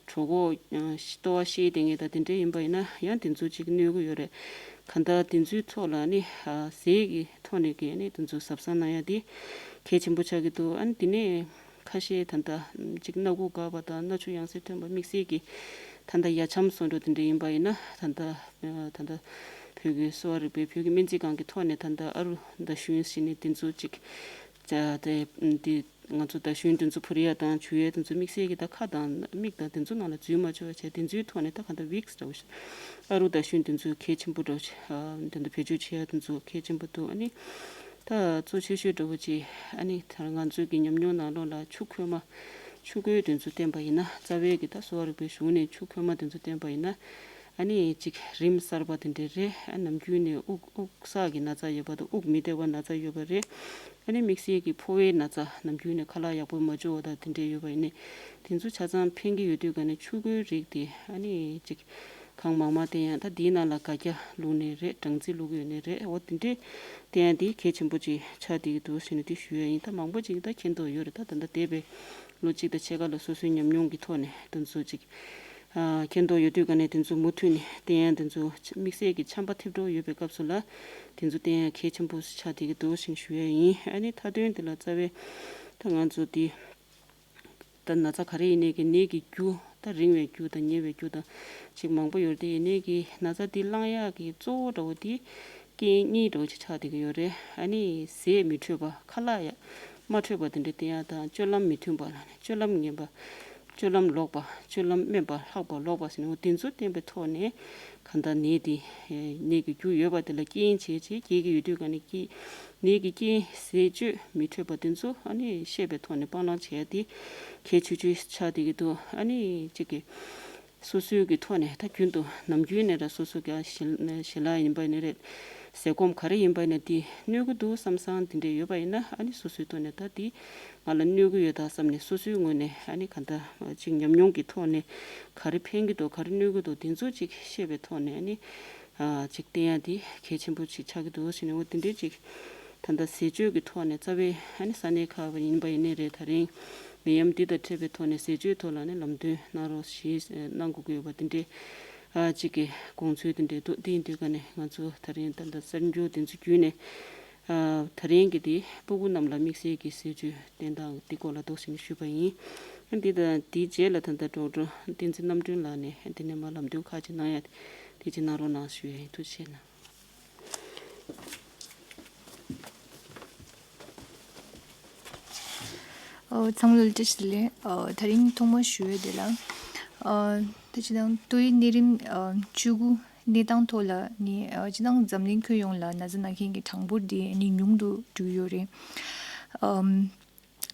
གྲོད་ཁོག་ལྟོ་བ་བཤལ་བསྡད་མཁན་དང་དེ་འདྲ་ཡིན་པ་ཡིན་ན་ཡང་དེ་ཚོ་གཅིག་གནོད་ཀྱི་ཡོད་རེད། གང་ལྟར་དེ་ཚོའི་ཐོག་ལ་ནི་ཨ་ཟས་ཀྱི་ཐོག་ནས་ཀྱི་ནི་དེ་ཚོ་གཟབ་གཟབ་གནང་ཡ་དེ་གལ་ཆེན་པོ་ཆགས་ཀྱི་འདུག་ཨ་ནི་དེ་ནས་ཁ་ཤས་ད་ལྟ་གཅིག་སྣ་ཁུག་འགག་པ་དང་སྣ་ཆུ་ཡང་སེ་ཐོན་པ་དམིགས་བསལ་གྱི་ད་ལྟ་ཡ་ཆམ་སོགས་འདྲ་དེ་འདྲ་ཡིན་པ་ཡིན་ན་ད་ལྟ་ཨ་ད་ལྟ་བོད་ཀྱི་གསོ་བ་རིག་པའི་བོད་ཀྱི་སྨན་རྩིས་ཁང་གི་ཐོག་ནས་ད་ལྟ་ཨ་རུ་ཟླ་གཞོན་ཟེར་ནས་དེ་ཚོ་གཅིག་ད་དེ་དེ། ང་ཚོ་ད་གཞོན་དེ་ཚོ་ཕུར་ཡ་དང་བྱུག་ཡ་དེ་ཚོ་དམིགས་བསལ་གྱི་ད་ཁ་དང་མིག་དང་དེ་ཚོ་ནང་ལ་འཛུལ་མ་བཅུག་པ་བྱས་དེ་ཚོའི་ཐོག་ནས་ད་གང་ལྟར་ཝིགས་འདྲ་བོ་ཞིག་ཨ་རུ་ད་གཞོན་དེ་ཚོའི་གལ་ཆེན་པོ་འདྲ་བོ་ཞིག་ཨ་དེ་འདྲ་བེད་སྤྱོད་བྱེད་ཡ་དེ་ཚོ་གལ་ཆེན་པོ་འདུག་ཨ་ནི་ད་གཙོ་ཆེ་ཤོས་འདྲ་བོ་ཅིག་ཨ་ནི་ད་ང་ཚོའི་གི་ཉམས་མྱོང་ནང་ལོགས་ལ་ཆུ་ཁོལ་མ་ཆུ་ཁོལ་དེ་ཚོ་བསྟེན་པ་ཡིན་ན་རྩ་བའི་གི་ད་གསོ་བ་རིག་པའི་གཞུང་ནས་ཆུ་ཁོལ་མ་དེ་ཚོ་བསྟེན་པ་ཡིན་ན། ཨ་ནི་གཅིག་རིམས་གསར་པ་དེ་འདྲ་རེད། ཨ་ནམ་རྒྱུན་ནས་དབུགས་དབུགས་བསགས་ཀྱི་ན་ཚ་ཡོད་པ་དང་དབུགས་མི་བདེ་བ་ན་ཚ་ཡོད་པ་རེད། ཨ་ནི་དམིགས་བསལ་གྱི་ཕོ་བའི་ན་ཚ་ནམ་རྒྱུན་ནས་ཁ་ལག་ཡག་པོ་མ་འཇུ་བ་དང་དེ་འདྲ་ཡོད་པ་ཡིན་ནའི་དེ་ཚོ་ཆ་ཚང་ཕན་གྱི་ཡོད་དུས་ག་ནས་ཆུ་ཁོལ་རིགས་དེ་ཨ་ནི་གཅིག་གང་མང་མང་བསྟེན་ཡང་ད་དེའི་ནང་ལ་སྒ་སྐྱ་བླུགས་ནའི་རེད། སྦྲང་རྩི་བླུགས་ཡོད་ནའི་རེད། འོ་དེ་འདྲས་བསྟེན་ཡང་དེ་གལ་ཆེན་པོ་ཅིག་ཆགས་བསྡད་ཀྱི་འདུག་ཟེར་ནས་དེ་ཞུ་ཡ་ཡིན། ད་མང་པོ་ཅིག་ད་མཁྱེན་རྟོགས་ཡོད་རེད། ད་ད་ལྟ་འདས་པའི་ལོ་གཅིག་དང་ཕྱེད་ཀ་ལ་སོ་སོའི་ཉམས་མྱོང་གི་ཐོག་ནས་དེ་ཚོ་ཅིག་ཨ་མཁྱེན་རྟོགས་ཡོད་དུས་ག་ནས་དེ་ཚོ་མུ་མཐུད་ནས་བསྟེན་ཡ་དེ་ཚོ་དམིགས་བསལ་གྱི་ཆམ་པ་ཐེབས་འགྲོ་ཡོད་པའི་སྐབས་སུ་ལ་དེ་ཚོ་བསྟེན་ཡ་གལ་ཆེན་པོ་ཆགས་བསྡད་ཀྱི་འདུག་ཞེས་ཞུ་ཡ་ཡིན། ཨ་ནི་མཐའ་དོན་དེ་ལ་རྩ་བའི་ད་ང་ཚོ་དེ་ད་ན་ཚ་ག་རེ་ཡིན་ནའི་གི་ནད་ཀྱི་རྒྱུ་ད་རིང་བའི་རྒྱུ་དང་ཉེ་བའི་རྒྱུ་དང་ཅིག་མང་པོ་ཡོད་དེ་ཡིན་ནའི་གི་ན་ཚ་དེ་བསླང་ཡག་གི་གཙོ་བོ་འདྲ་བོ་དེ་རྐྱེན་གཉིས་འདྲ་བོ་ཅིག་ཆགས་བསྡད་ཀྱི་ཡོད་རེད། ཨ་ནི་ཟས་མི་འཕྲོད་པ་ཁ་ལག་ཡ་མ་འཕྲོད་པ་དེ་འདྲ་བསྟེན་ཡ་དང་སྤྱོད་ལམ་མི་མཐུན་པ་ལ་ནི་སྤྱོད་ལམ་ངན་པ། སྤྱོད་ལམ་ལོག་པ། སྤྱོད་ལམ་དམན་པ། ལྷག་པ་ལོག་པ་ཟེར་ནས་འོ་དེ་ཚོ་བསྟེན་པའི་ཐོག་ནས་གང་ལྟར་ནད་དེ་ནད་ཀྱི་རྒྱུ་ཡོད་པ་དེ་ལ་རྐྱེན་བྱས་བྱས་རྒྱས་ཀྱི་ཡོད་དུས་ག་ནས་ཀྱི་ནད་ཀྱི་རྐྱེན་ཟས་སྤྱོད་མི་འཕྲོད་པ་དེ་ཚོ་ཨ་ནི་ཤེས་པའི་ཐོག་ནས་སྤང་བླང་བྱས་ཏེ་གལ་ཆེ་ཆེ་ཆགས་བསྡད་ཀྱི་འདུག་ཨ་ནི་གཅིག་གི་སོ་སོའི་གི་ཐོག་ནས་ད་རྒྱུན་དུ་ནམ་རྒྱུན་ནས་ར་སོ་སོ་གི་ཞལ་ཞལ་ལག་ཡིན་པ་ནི་རེད། ཟས་སྐོམ་ག་རེ་ཡིན་པ་ནི་དེ་གནོད་ཀྱི་འདུག་བསམ་བསམ་དེ་འདྲས་ཡོད་པ་ཡིན་ན་ཨ་ནི་སོ་སོའི་ཐོག་ནས་ད་དེ་ང་ལ་གནོད་ཀྱི་ཡོད་ད་བསམ་ནས་སོ་སོའི་ངོས་ནས་ཨ་ནི་ག་ད་ཅིག་ཉམས་མྱོང་གི་ཐོག་ནས་ག་རེ་ཕན་གྱི་འདུག་ག་རེ་གནོད་ཀྱི་འདུག་དེ་ཚོ་ཅིག་ཤེས་པའི་ཐོག་ནས་ཨ་ནི་ཨ་ཅིག་བསྟེན་ཡ་དེ་གལ་ཆེན་པོ་ཅིག་ཆགས་ཀྱི་འདུག་ཟེར་ནས་འོ་དེ་འདྲས་ཅིག་ད་ལྟ་ཟས་སྤྱོད་ཀྱི་ཐོག་ནས་རྩ་བའི་ཨ་ནི་ས་གནས་ཁག་ཡིན་པ་ཡིན་ནའི་རེད། ད་རིང་ནད་ཡམས་འདི་དང་འཕྲད་པའི་ཐོག་ནས་ཟས་སྤྱོད་ཐོག་ལ་ནི་ལམ་སྟོན་གནང་རོགས་ཞེས་གནང་དགོས་ཀྱི་ཡོད་པ་དེ་འདྲས་ཨ་ཅིག་གི་དགོངས་ཚུལ་དེ་འདྲས་འདུག་དེ་ཡིན་དུས་ག་ནས་ང་ཚོ་ད་རིང་ད་ལྟ་གསར་འགྱུར་དེ་ཚོ་བརྒྱུད་ནས། ཨ་ད་རིང་གི་དེ་སྤུ་གུ་རྣམས་ལ་དམིགས་བསལ་གྱི་ཟས་སྤྱོད་བསྟེན་སྟངས་འདི་སྐོར་ལ་འདུག་ཟེར་ནས་ཞུས་པ་ཡིན། ཨ་འདི་དང་དེའི་རྗེས་ལ་ད་ལྟ་ཌོག་ཊར་བསྟན་འཛིན་རྣམ་གྲོལ་ལགས་ནས་དེ་ནས་མར་ལམ་སྟོན་ཁག་ཅིག་གནང་ཡ་དེ་ཅིག་གནང་རོགས་གནང་ཞུ་ཡ་ཡིན། ཐུགས་རྗེ་ཆེ་གནང་། ཨོ་ཚང་མ་ལ་བཀྲ་ཤིས་བདེ་ལེགས། ཨོ་ད་རིང་ཐོག་མར་ཞུ་ཡ་དེ་ལ་ཨོ་ད་ཅི་དང་ཏོག་དབྱིབས་ནད་རིམས་ཨོ་བཅུ་དགུ་གནས་སྟངས་ཐོག་ལ་ནི་ཨོ་ཅི་དང་འཛམ་གླིང་ཁྱོན་ཡོངས་ལ་ན་ཚ་ན་མཁན་གྱི་གྲངས་འབོར་དེ་ནི་ཉུང་དུ་འགྲོ་གི་ཡོད་རེད། ཨམ་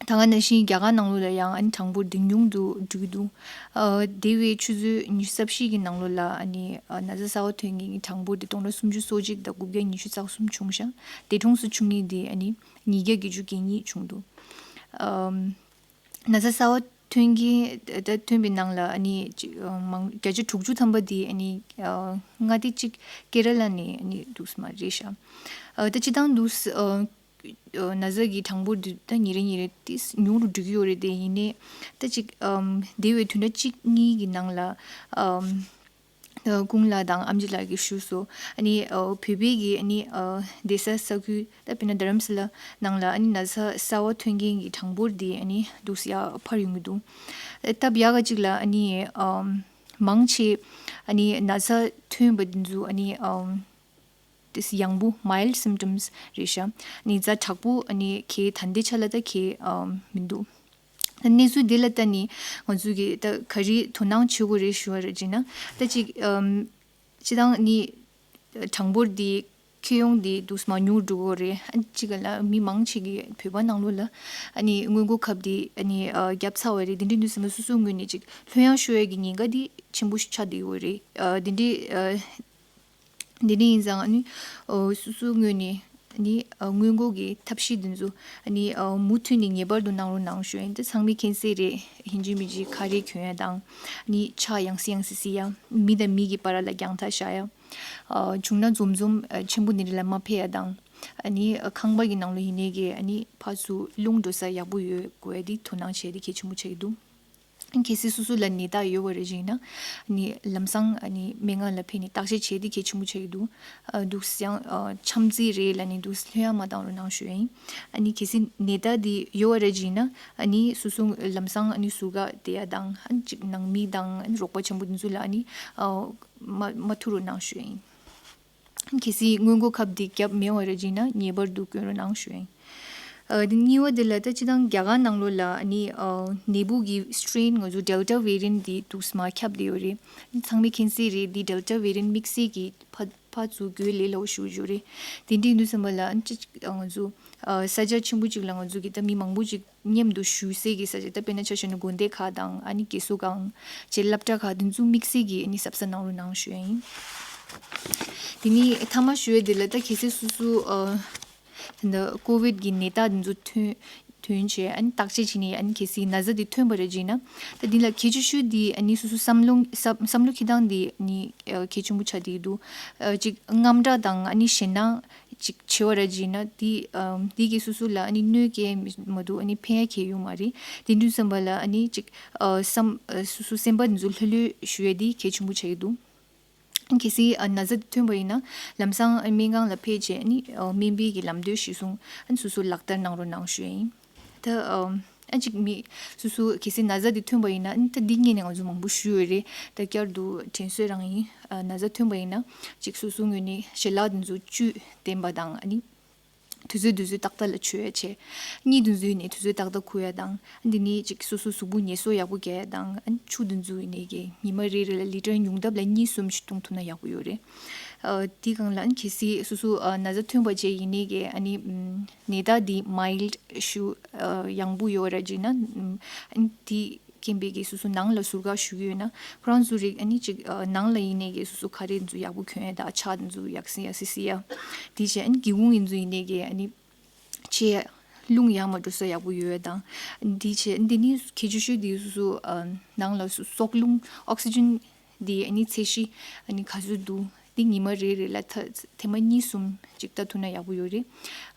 ད་ག་ནང་བཞིན་རྒྱ་གར་ནང་ལོགས་ལ་ཡང་ཨ་ནི་གྲངས་འབོར་དེ་ཉུང་དུ་འགྲོ་གི་འདུག་ཨ་འདས་པའི་ཆུ་ཚོད་ཉི་ཤུ་རྩ་བཞི་གི་ནང་ལོགས་ལ་ཨ་ནི་ཨ་ན་ཚ་གསར་པ་ཐོན་མཁན་གྱི་གྲངས་འབོར་དེ་སྟོང་ཕྲག་སུམ་ཅུ་སོ་གཅིག་དང་དགུ་བརྒྱ་ཉི་ཤུ་རྩ་གསུམ་བྱུང་ཤག་འདས་གྲོངས་སུ་ཆུང་ངེས་དེ་ཨ་ནི་ཉིས་བརྒྱ་བརྒྱད་ཅུ་གྱ་གཉིས་བྱུང་འདུག་ཨམ་ན་ཚ་གསར་པ་ཐོན་གྱི་ད་ཐོན་པའི་ནང་ལ་ཨ་ནི་ཅི་ཨ་མང་བརྒྱ་ཆ་དྲུག་ཅུ་ཐམ་པ་དེ་ཨ་ནི་ཨ་མངའ་སྡེ་གཅིག་ཀེ་ར་ལ་ནས་ཨ་ནི་འདུག་སེ་མ་རེད་ཤག་ཨ་ད་སྤྱིར་བཏང་འདུག་སེ་ཨ་ཨ་ན་ཚ་གི་གྲངས་འབོར་དེ་ད་ཉིན་རེ་ཉིན་རེ་ཏིས་ཉུང་རུ་འགྲོ་གི་ཡོད་རེད། དེ་ཡིན་ནའི་ད་ཅིག་ཨམ་འདས་པའི་བདུན་ཕྲག་གཅིག་གཉིས་ཀྱི་ནང་ལ་ཨམ། ཨ་ཀུན་ལགས་དང་ཨམ་ཆི་ལགས་ཀྱིས་ཞུས་སོང་། ཨ་ནི་ཨ་བོད་པའི་གི་ཨ་ནི་ཨ་བསྡད་ས་ས་ཁུལ་ད་དཔེར་ན་རྡ་རམ་ས་ལ་ནང་ལ་ཨ་ནི་ན་ཚ་གསར་པ་ཐོན་མཁན་གྱི་གྲངས་འབོར་དེ་ཨ་ནི་འདུག་སེ་ཡར་འཕར་ཡོང་གི་འདུག་ཨ་སྟབས་ཡག་ག་ཅིག་ལ་ཨ་ནི་ཨམ་མང་ཆེ་ཨ་ནི་ན་ཚ་ཐོན་པ་དེ་ཚོ་ཨ་ནི་ཨམ་དེ་ཡང་པོ་མའིལ་སིམ་ཊམ་སི་རེད་ཤག་ཨ་ནི་ཛ་དྲག་པོ་ཨ་ནི་གའི་ད་ལྟའི་ཆ་ལ་ད་གའི་ཨམ་མི་འདུག་གནས་ཚུལ་འདི་ལ་ལྟ་ནི་ང་ཚོས་ཀྱི་ད་ག་རེ་དོ་སྣང་བྱེད་དགོས་རེད་ཞུ་བ་རེད་ཅེ་ན། ད་ཅིག་ཨམ། སྤྱི་བཏང་ནི་གྲངས་འབོར་འདི་ཁྱོན་ཡོངས་འདི་འདུག་མ་ཉུང་འགྲོ་གི་རེད། ཨ་གཅིག་ལ་མི་མང་ཆེ་གི་བོད་པ་ནང་ལོགས་ལ་ཨ་ནི་སྔོན་འགོག་ཁབ་འདི་ཨ་ནི་ཨ་བརྒྱབ་ཚར་བ་རེད། འདི་འདྲ་འདུག་ཟེར་ན་སོ་སོའི་ངོས་ནས་ཅིག་ལྷོད་ཡངས་ཤོར་ཡ་གི་ཉེན་ཁ་འདི་ཆེན་པོ་ཆགས་བསྡད་ཡོད་རེད། ཨ་འདི་འདྲའི་ཨ་འདི་འདྲ་ཡིན་ཙང་ཨ་ནི་ཨ་སོ་སོའི་ངོས་ནས་ཨ་ནི་ཨ་སྔོན་འགོག་གི་ཐབས་ཤེས་འདི་ཚོ་ཨ་ནི་ཨ་མུ་མཐུད་ནས་ངེས་པར་དུ་གནང་རོགས་གནང་ཞུ་ཡིན། ད་ཚང་མས་མཁྱེན་གསལ་རེད། ཡིན་གཅིག་མིན་གཅིག་ཁ་རས་གྱོན་ཡ་དང་ཨ་ནི་ཕྱག་ཡང་སེ་ཡང་སེ་བསིལ་ཡ། མི་དང་མི་གི་བར་ལ་རྒྱང་ཐག་བཞག་ཡ། ཨ་བྱུང་ན་འཛོམས་འཛོམས་ཨ་ཆེན་པོ་འདི་འདྲ་ལ་མ་ཕེབས་ཡ་དང་། ཨ་ནི་ཨ་ཁང་པ་གི་ནང་ལོགས་ཡིན་ནའི་གི་ཨ་ནི་ཕར་ཚུར་རླུང་འགྲོ་ས་ཡག་པོ་ཡོད་དགོས་ཡ་འདི་དོ་སྣང་བྱས་ཏེ་གལ་ཆེན་པོ་ཆགས་ཀྱི་འདུག་གལ་སྲིད་སོ་སོ་ལ་ནད་རྟགས་ཡོད་པ་རེད་ཅེ་ན། ཨ་ནི་ལམ་སང་ཨ་ནི་སྨན་ཁང་ལ་ཕེབས་ནས་བརྟག་དཔྱད་བྱས་ཏེ་གལ་ཆེན་པོ་ཆགས་ཀྱི་འདུག་ཨ་འདུག་སེ་ཡང་ཨ་འཆམ་རྩིས་རེད་ལབ་ནས་འདུག་སེ་ལྷོད་ཡངས་མ་བཏང་རོགས་གནང་ཞུ་ཡ་ཡིན། ཨ་ནི་གལ་སྲིད་ནད་རྟགས་འདི་ཡོད་པ་རེད་ཅེ་ན། ཨ་ནི་སོ་སོ་ལམ་སང་ཨ་ནི་ཟུར་བཀག་བསྡད་ཡ་དང་། ཨ་ནི་གཅིག་ནང་མི་དང་ཨ་ནི་རོགས་པ་ཆེན་པོ་འདི་ཚོ་ལ་ཨ་ནི་ཨ་མ་མ་ཐུག་རོགས་གནང་ཞུ་ཡ་ཡིན། གལ་སྲིད་སྔོན་འགོག་ཁབ་འདི་བརྒྱབ་མེད་པ་རེད་ཅེ་ན་ངེས་པར་དུ་གྱོན་རོགས་གནང་ཞུ་ཡ་ཡིན། ཨ་དེ་གཉིས་པ་དེ་ལ་ད་སྤྱི་བཏང་རྒྱ་གར་ནང་ལོགས་ལ་ཨ་ནི་ཨ་ནད་འབུ་གི་སི་ཊེན་ང་ཚོ་Delta variant འདི་འདུག་སེ་མར་ཁྱབ་བསྡད་ཡོད་རེད། ཚང་མས་མཁྱེན་གསལ་རེད། འདི་Delta variant དམིགས་བསལ་གྱི་ཕར་ཕར་ཚུར་འགོས་ལས་སླ་བོ་ཞེ་པོ་ཅིག་ཡོད་རེད། དེ་འདྲ་ཡིན་དུས་ཙམ་པ་ལ་ཨ་ནི་ཅི་ང་ཚོ་ཨ་ས་ཆ་ཆེན་པོ་ཅིག་ལ་ང་ཚོ་གི་ད་མི་མང་པོ་ཅིག་མཉམ་དུ་བཞུགས་སའི་གི་ས་ཆ། ད་དཔེར་ན་ཆ་བཞག་ན་དགོན་སྡེ་ཁག་དང་ཨ་ནི་རྒས་གསོ་ཁང་བཅས་སློབ་གྲྭ་ཁག་དེ་ཚོ་དམིགས་བསལ་གྱི་ཨ་ནི་གཟབ་གཟབ་གནང་རོགས་གནང་ཞུ་ཡ་ཡིན། དེ་ནས་མཐའ་མ་ཞུ་ཡ་དེ་ལ་ད་གལ་སྲིད་སོ་སོ་ཨ་ད་ལྟ་ཀོ་ཝིད་ཀྱི་ནད་རྟགས་དེ་ཚོ་ཐོན་ཐོན་བྱས་ཨ་ནི་བརྟག་དཔྱད་བྱས་ནས་ཨ་ནི་གལ་སྲིད་ན་ཚ་དེ་ཐོན་པ་རེད་ཅེ་ན། ད་འདི་ལ་གལ་ཆེ་ཤོས་དེ་ཨ་ནི་སོ་སོ་བསམ་བློ་བསམ་བསམ་བློ་འཁྱེར་སྟངས་དེ་ཨ་ནི་ཨ་གལ་ཆེན་པོ་ཆགས་བསྡད་འདུག་ཨ་ཅིག་དངངས་སྐྲག་དང་ཨ་ནི་ཞེད་སྣང་ཅིག་བྱེད་པ་ར་བྱས་ན་དེ་ཨམ་དེ་གིས་སོ་སོ་ལ་ཨ་ནི་གནོད་སྐྱེལ་མི་མ་འདུག་ཨ་ནི་ཕན་ཡ་གང་ཡང་ཡོད་མ་རེད། དེ་འདྲ་ཙམ་པ་ལ་ཨ་ནི་ཅིག་ཨ་བསམ་ཨ་སོ་སོ་སེམས་པ་འདི་ཚོ་ལྷོད་ལྷོད་ཞུ་ཡ་དེ་གལ་ཆེན་པོ་ཆགས་ཀྱི་འདུག་གལ་སྲིད་ཨ་ན་ཚ་དེ་ཐོན་པ་ཡིན་ན་ལམ་སང་ཨ་སྨན་ཁང་ལ་ཕེབས་བྱས་ཨ་ནི་ཨ་སྨན་པའི་གི་ལམ་སྟོན་གཞིར་བཟུང་ཨ་ནི་སོ་སོ་ལག་བསྟར་གནང་རོགས་གནང་ཞུ་ཡ་ཡིན། ད་ཨ་ཨ་ཅིག་མི་སོ་སོ་གལ་སྲིད་ན་ཚ་དེ་ཐོན་པ་ཡིན་ན་ཨ་ནི་ད་འདི་སྔོན་ནས་ང་ཚོ་མང་པོ་ཞུས་ཡོད་རེད། ད་བསྐྱར་དུ་དྲན་གསོ་རང་ཡིན། ཨ་ན་ཚ་ཐོན་པ་ཡིན་ན་ཅིག་སོ་སོའི་ངོས་ནས་ཞལ་ལག་དེ་ཚོ་བཅུད་ལྡན་པ་དང་ཨ་ནི་དུས་ཚོད་དུས་ཚོད་ཏག་ཏག་ལ་མཆོད་ཡ་བྱས། གཉིད་དུས་ཚོད་ནས་དུས་ཚོད་ཏག་ཏག་ཁུག་ཡ་དང་། འདི་ནས་ཅིག་སོ་སོ་གཟུགས་པོ་ངལ་གསོ་ཡག་པོ་རྒྱག་ཡ་དང་། ཨ་ནི་ཆུ་དུས་ཚོད་ཡིན་ནའི་གི་ཉི་མ་རེ་རེ་ལ་ལི་ཊར་ཉུང་མཐའ་ལ་གཉིས་གསུམ་ཞིག་བཏུང་ཐུབ་ན་ཡག་པོ་ཡོད་རེད། ཨ་དེའི་སྒང་ལ་ཨ་ནི་གལ་སྲིད་སོ་སོ་ཨ་ན་ཚ་ཐོན་པ་བྱས་ཡིན་ནའི་གི་ཨ་ནི་ཨམ་ནད་རྟགས་འདི་མའིལ་ཌི་ཞུ་ཨ་ཡང་པོ་ཡོད་ར་བྱས་ན། ཨམ་ཨ་ནི་དེ་རྐྱེན་པས་ཀྱི་སོ་སོ་ནང་ལ་ཟུར་བཀག་ཞུ་གི་ཡོད་ན་ཁོ་རང་ཚོ་རིགས་ཨ་ནི་ཅིག་ཨ་ནང་ལ་ཡིན་ནའི་གི་སོ་སོ་ཁ་རས་ཚོ་ཡག་པོ་གྱོན་ཡ་དང་། ཕྱག་ཚོ་ཡག་སེ་ཡག་སེ་བསིལ་ཡ། དེ་བྱས་ཨ་ནི་སྒེའུ་ཁུང་ཡིན་ཚོ་ཡིན་ནའི་གི་ཨ་ནི་ཆེ་རླུང་ཡར་མར་འགྲོ་ས་ཡག་པོ་ཡོད་ཡ་དང་། དེ་བྱས་འདི་ནི་གལ་ཆེ་ཤོས་དེ་སོ་སོ་ཨ་ནང་ལ་སོ་སྲོག་རླུང་ཨོག་སི་ཇན་འདི་ཨ་ནི་ཚད་གཞི་ཨ་ནི་ག་ཚོད་འདུག་འདི་ཉི་མ་རེ་རེ་ལ་ཐ་ཐེངས་མ་གཉིས་གསུམ་ཅིག་ལྟ་ཐུབ་ན་ཡག་པོ་ཡོད་རེད།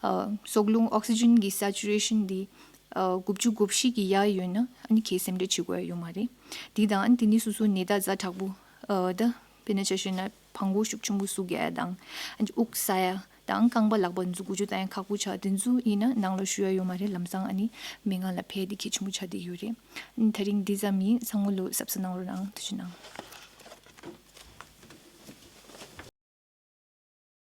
ཨ་སྲོག་རླུང་ཨོག་སི་ཇན་གྱི་སེ་ཅུ་རེ་ཤན་འདི་ཨ་དགུ་བཅུ་གོ་བཞི་གི་ཡར་ཡོད་ན་ཨ་ནི་གའི་སེམས་ཁྲལ་བྱེད་དགོས་ཡ་ཡོད་མ་རེད། འདི་དང་ཨ་ནི་དེ་ནི་སོ་སོ་ནད་རྟགས་ཛ་དྲག་པོ་ཨ་ད་དཔེར་ན་ཆ་བཞག་ན་བྲང་ཁོག་ཤུགས་ཆེན་པོ་ཟུག་རྒྱག་ཡ་དང་། ཨ་ནི་དབུགས་ས་ཡ་དང་། རྐང་པ་ལག་པ་འཛུགས་འགུལ་སྐྱོད་བཏང་ཡ་ཁག་པོ་ཆགས། དེ་ཚོ་ཡིན་ན་ནང་ལ་བཞུགས་ཡ་ཡོད་མ་རེད། ལམ་སང་ཨ་ནི་སྨན་ཁང་ལ་ཕེབས་ཏེ་གལ་ཆེན་པོ་ཆགས་བསྡད་ཡོད་རེད། ཨ་ནི་དེ་རིང་འདི་ཙམ་ཡིན། ཚང་མ་ལོ་གཟབ་གཟབ་གནང་རོགས་གནང་། ཐུགས་རྗེ་གནང་།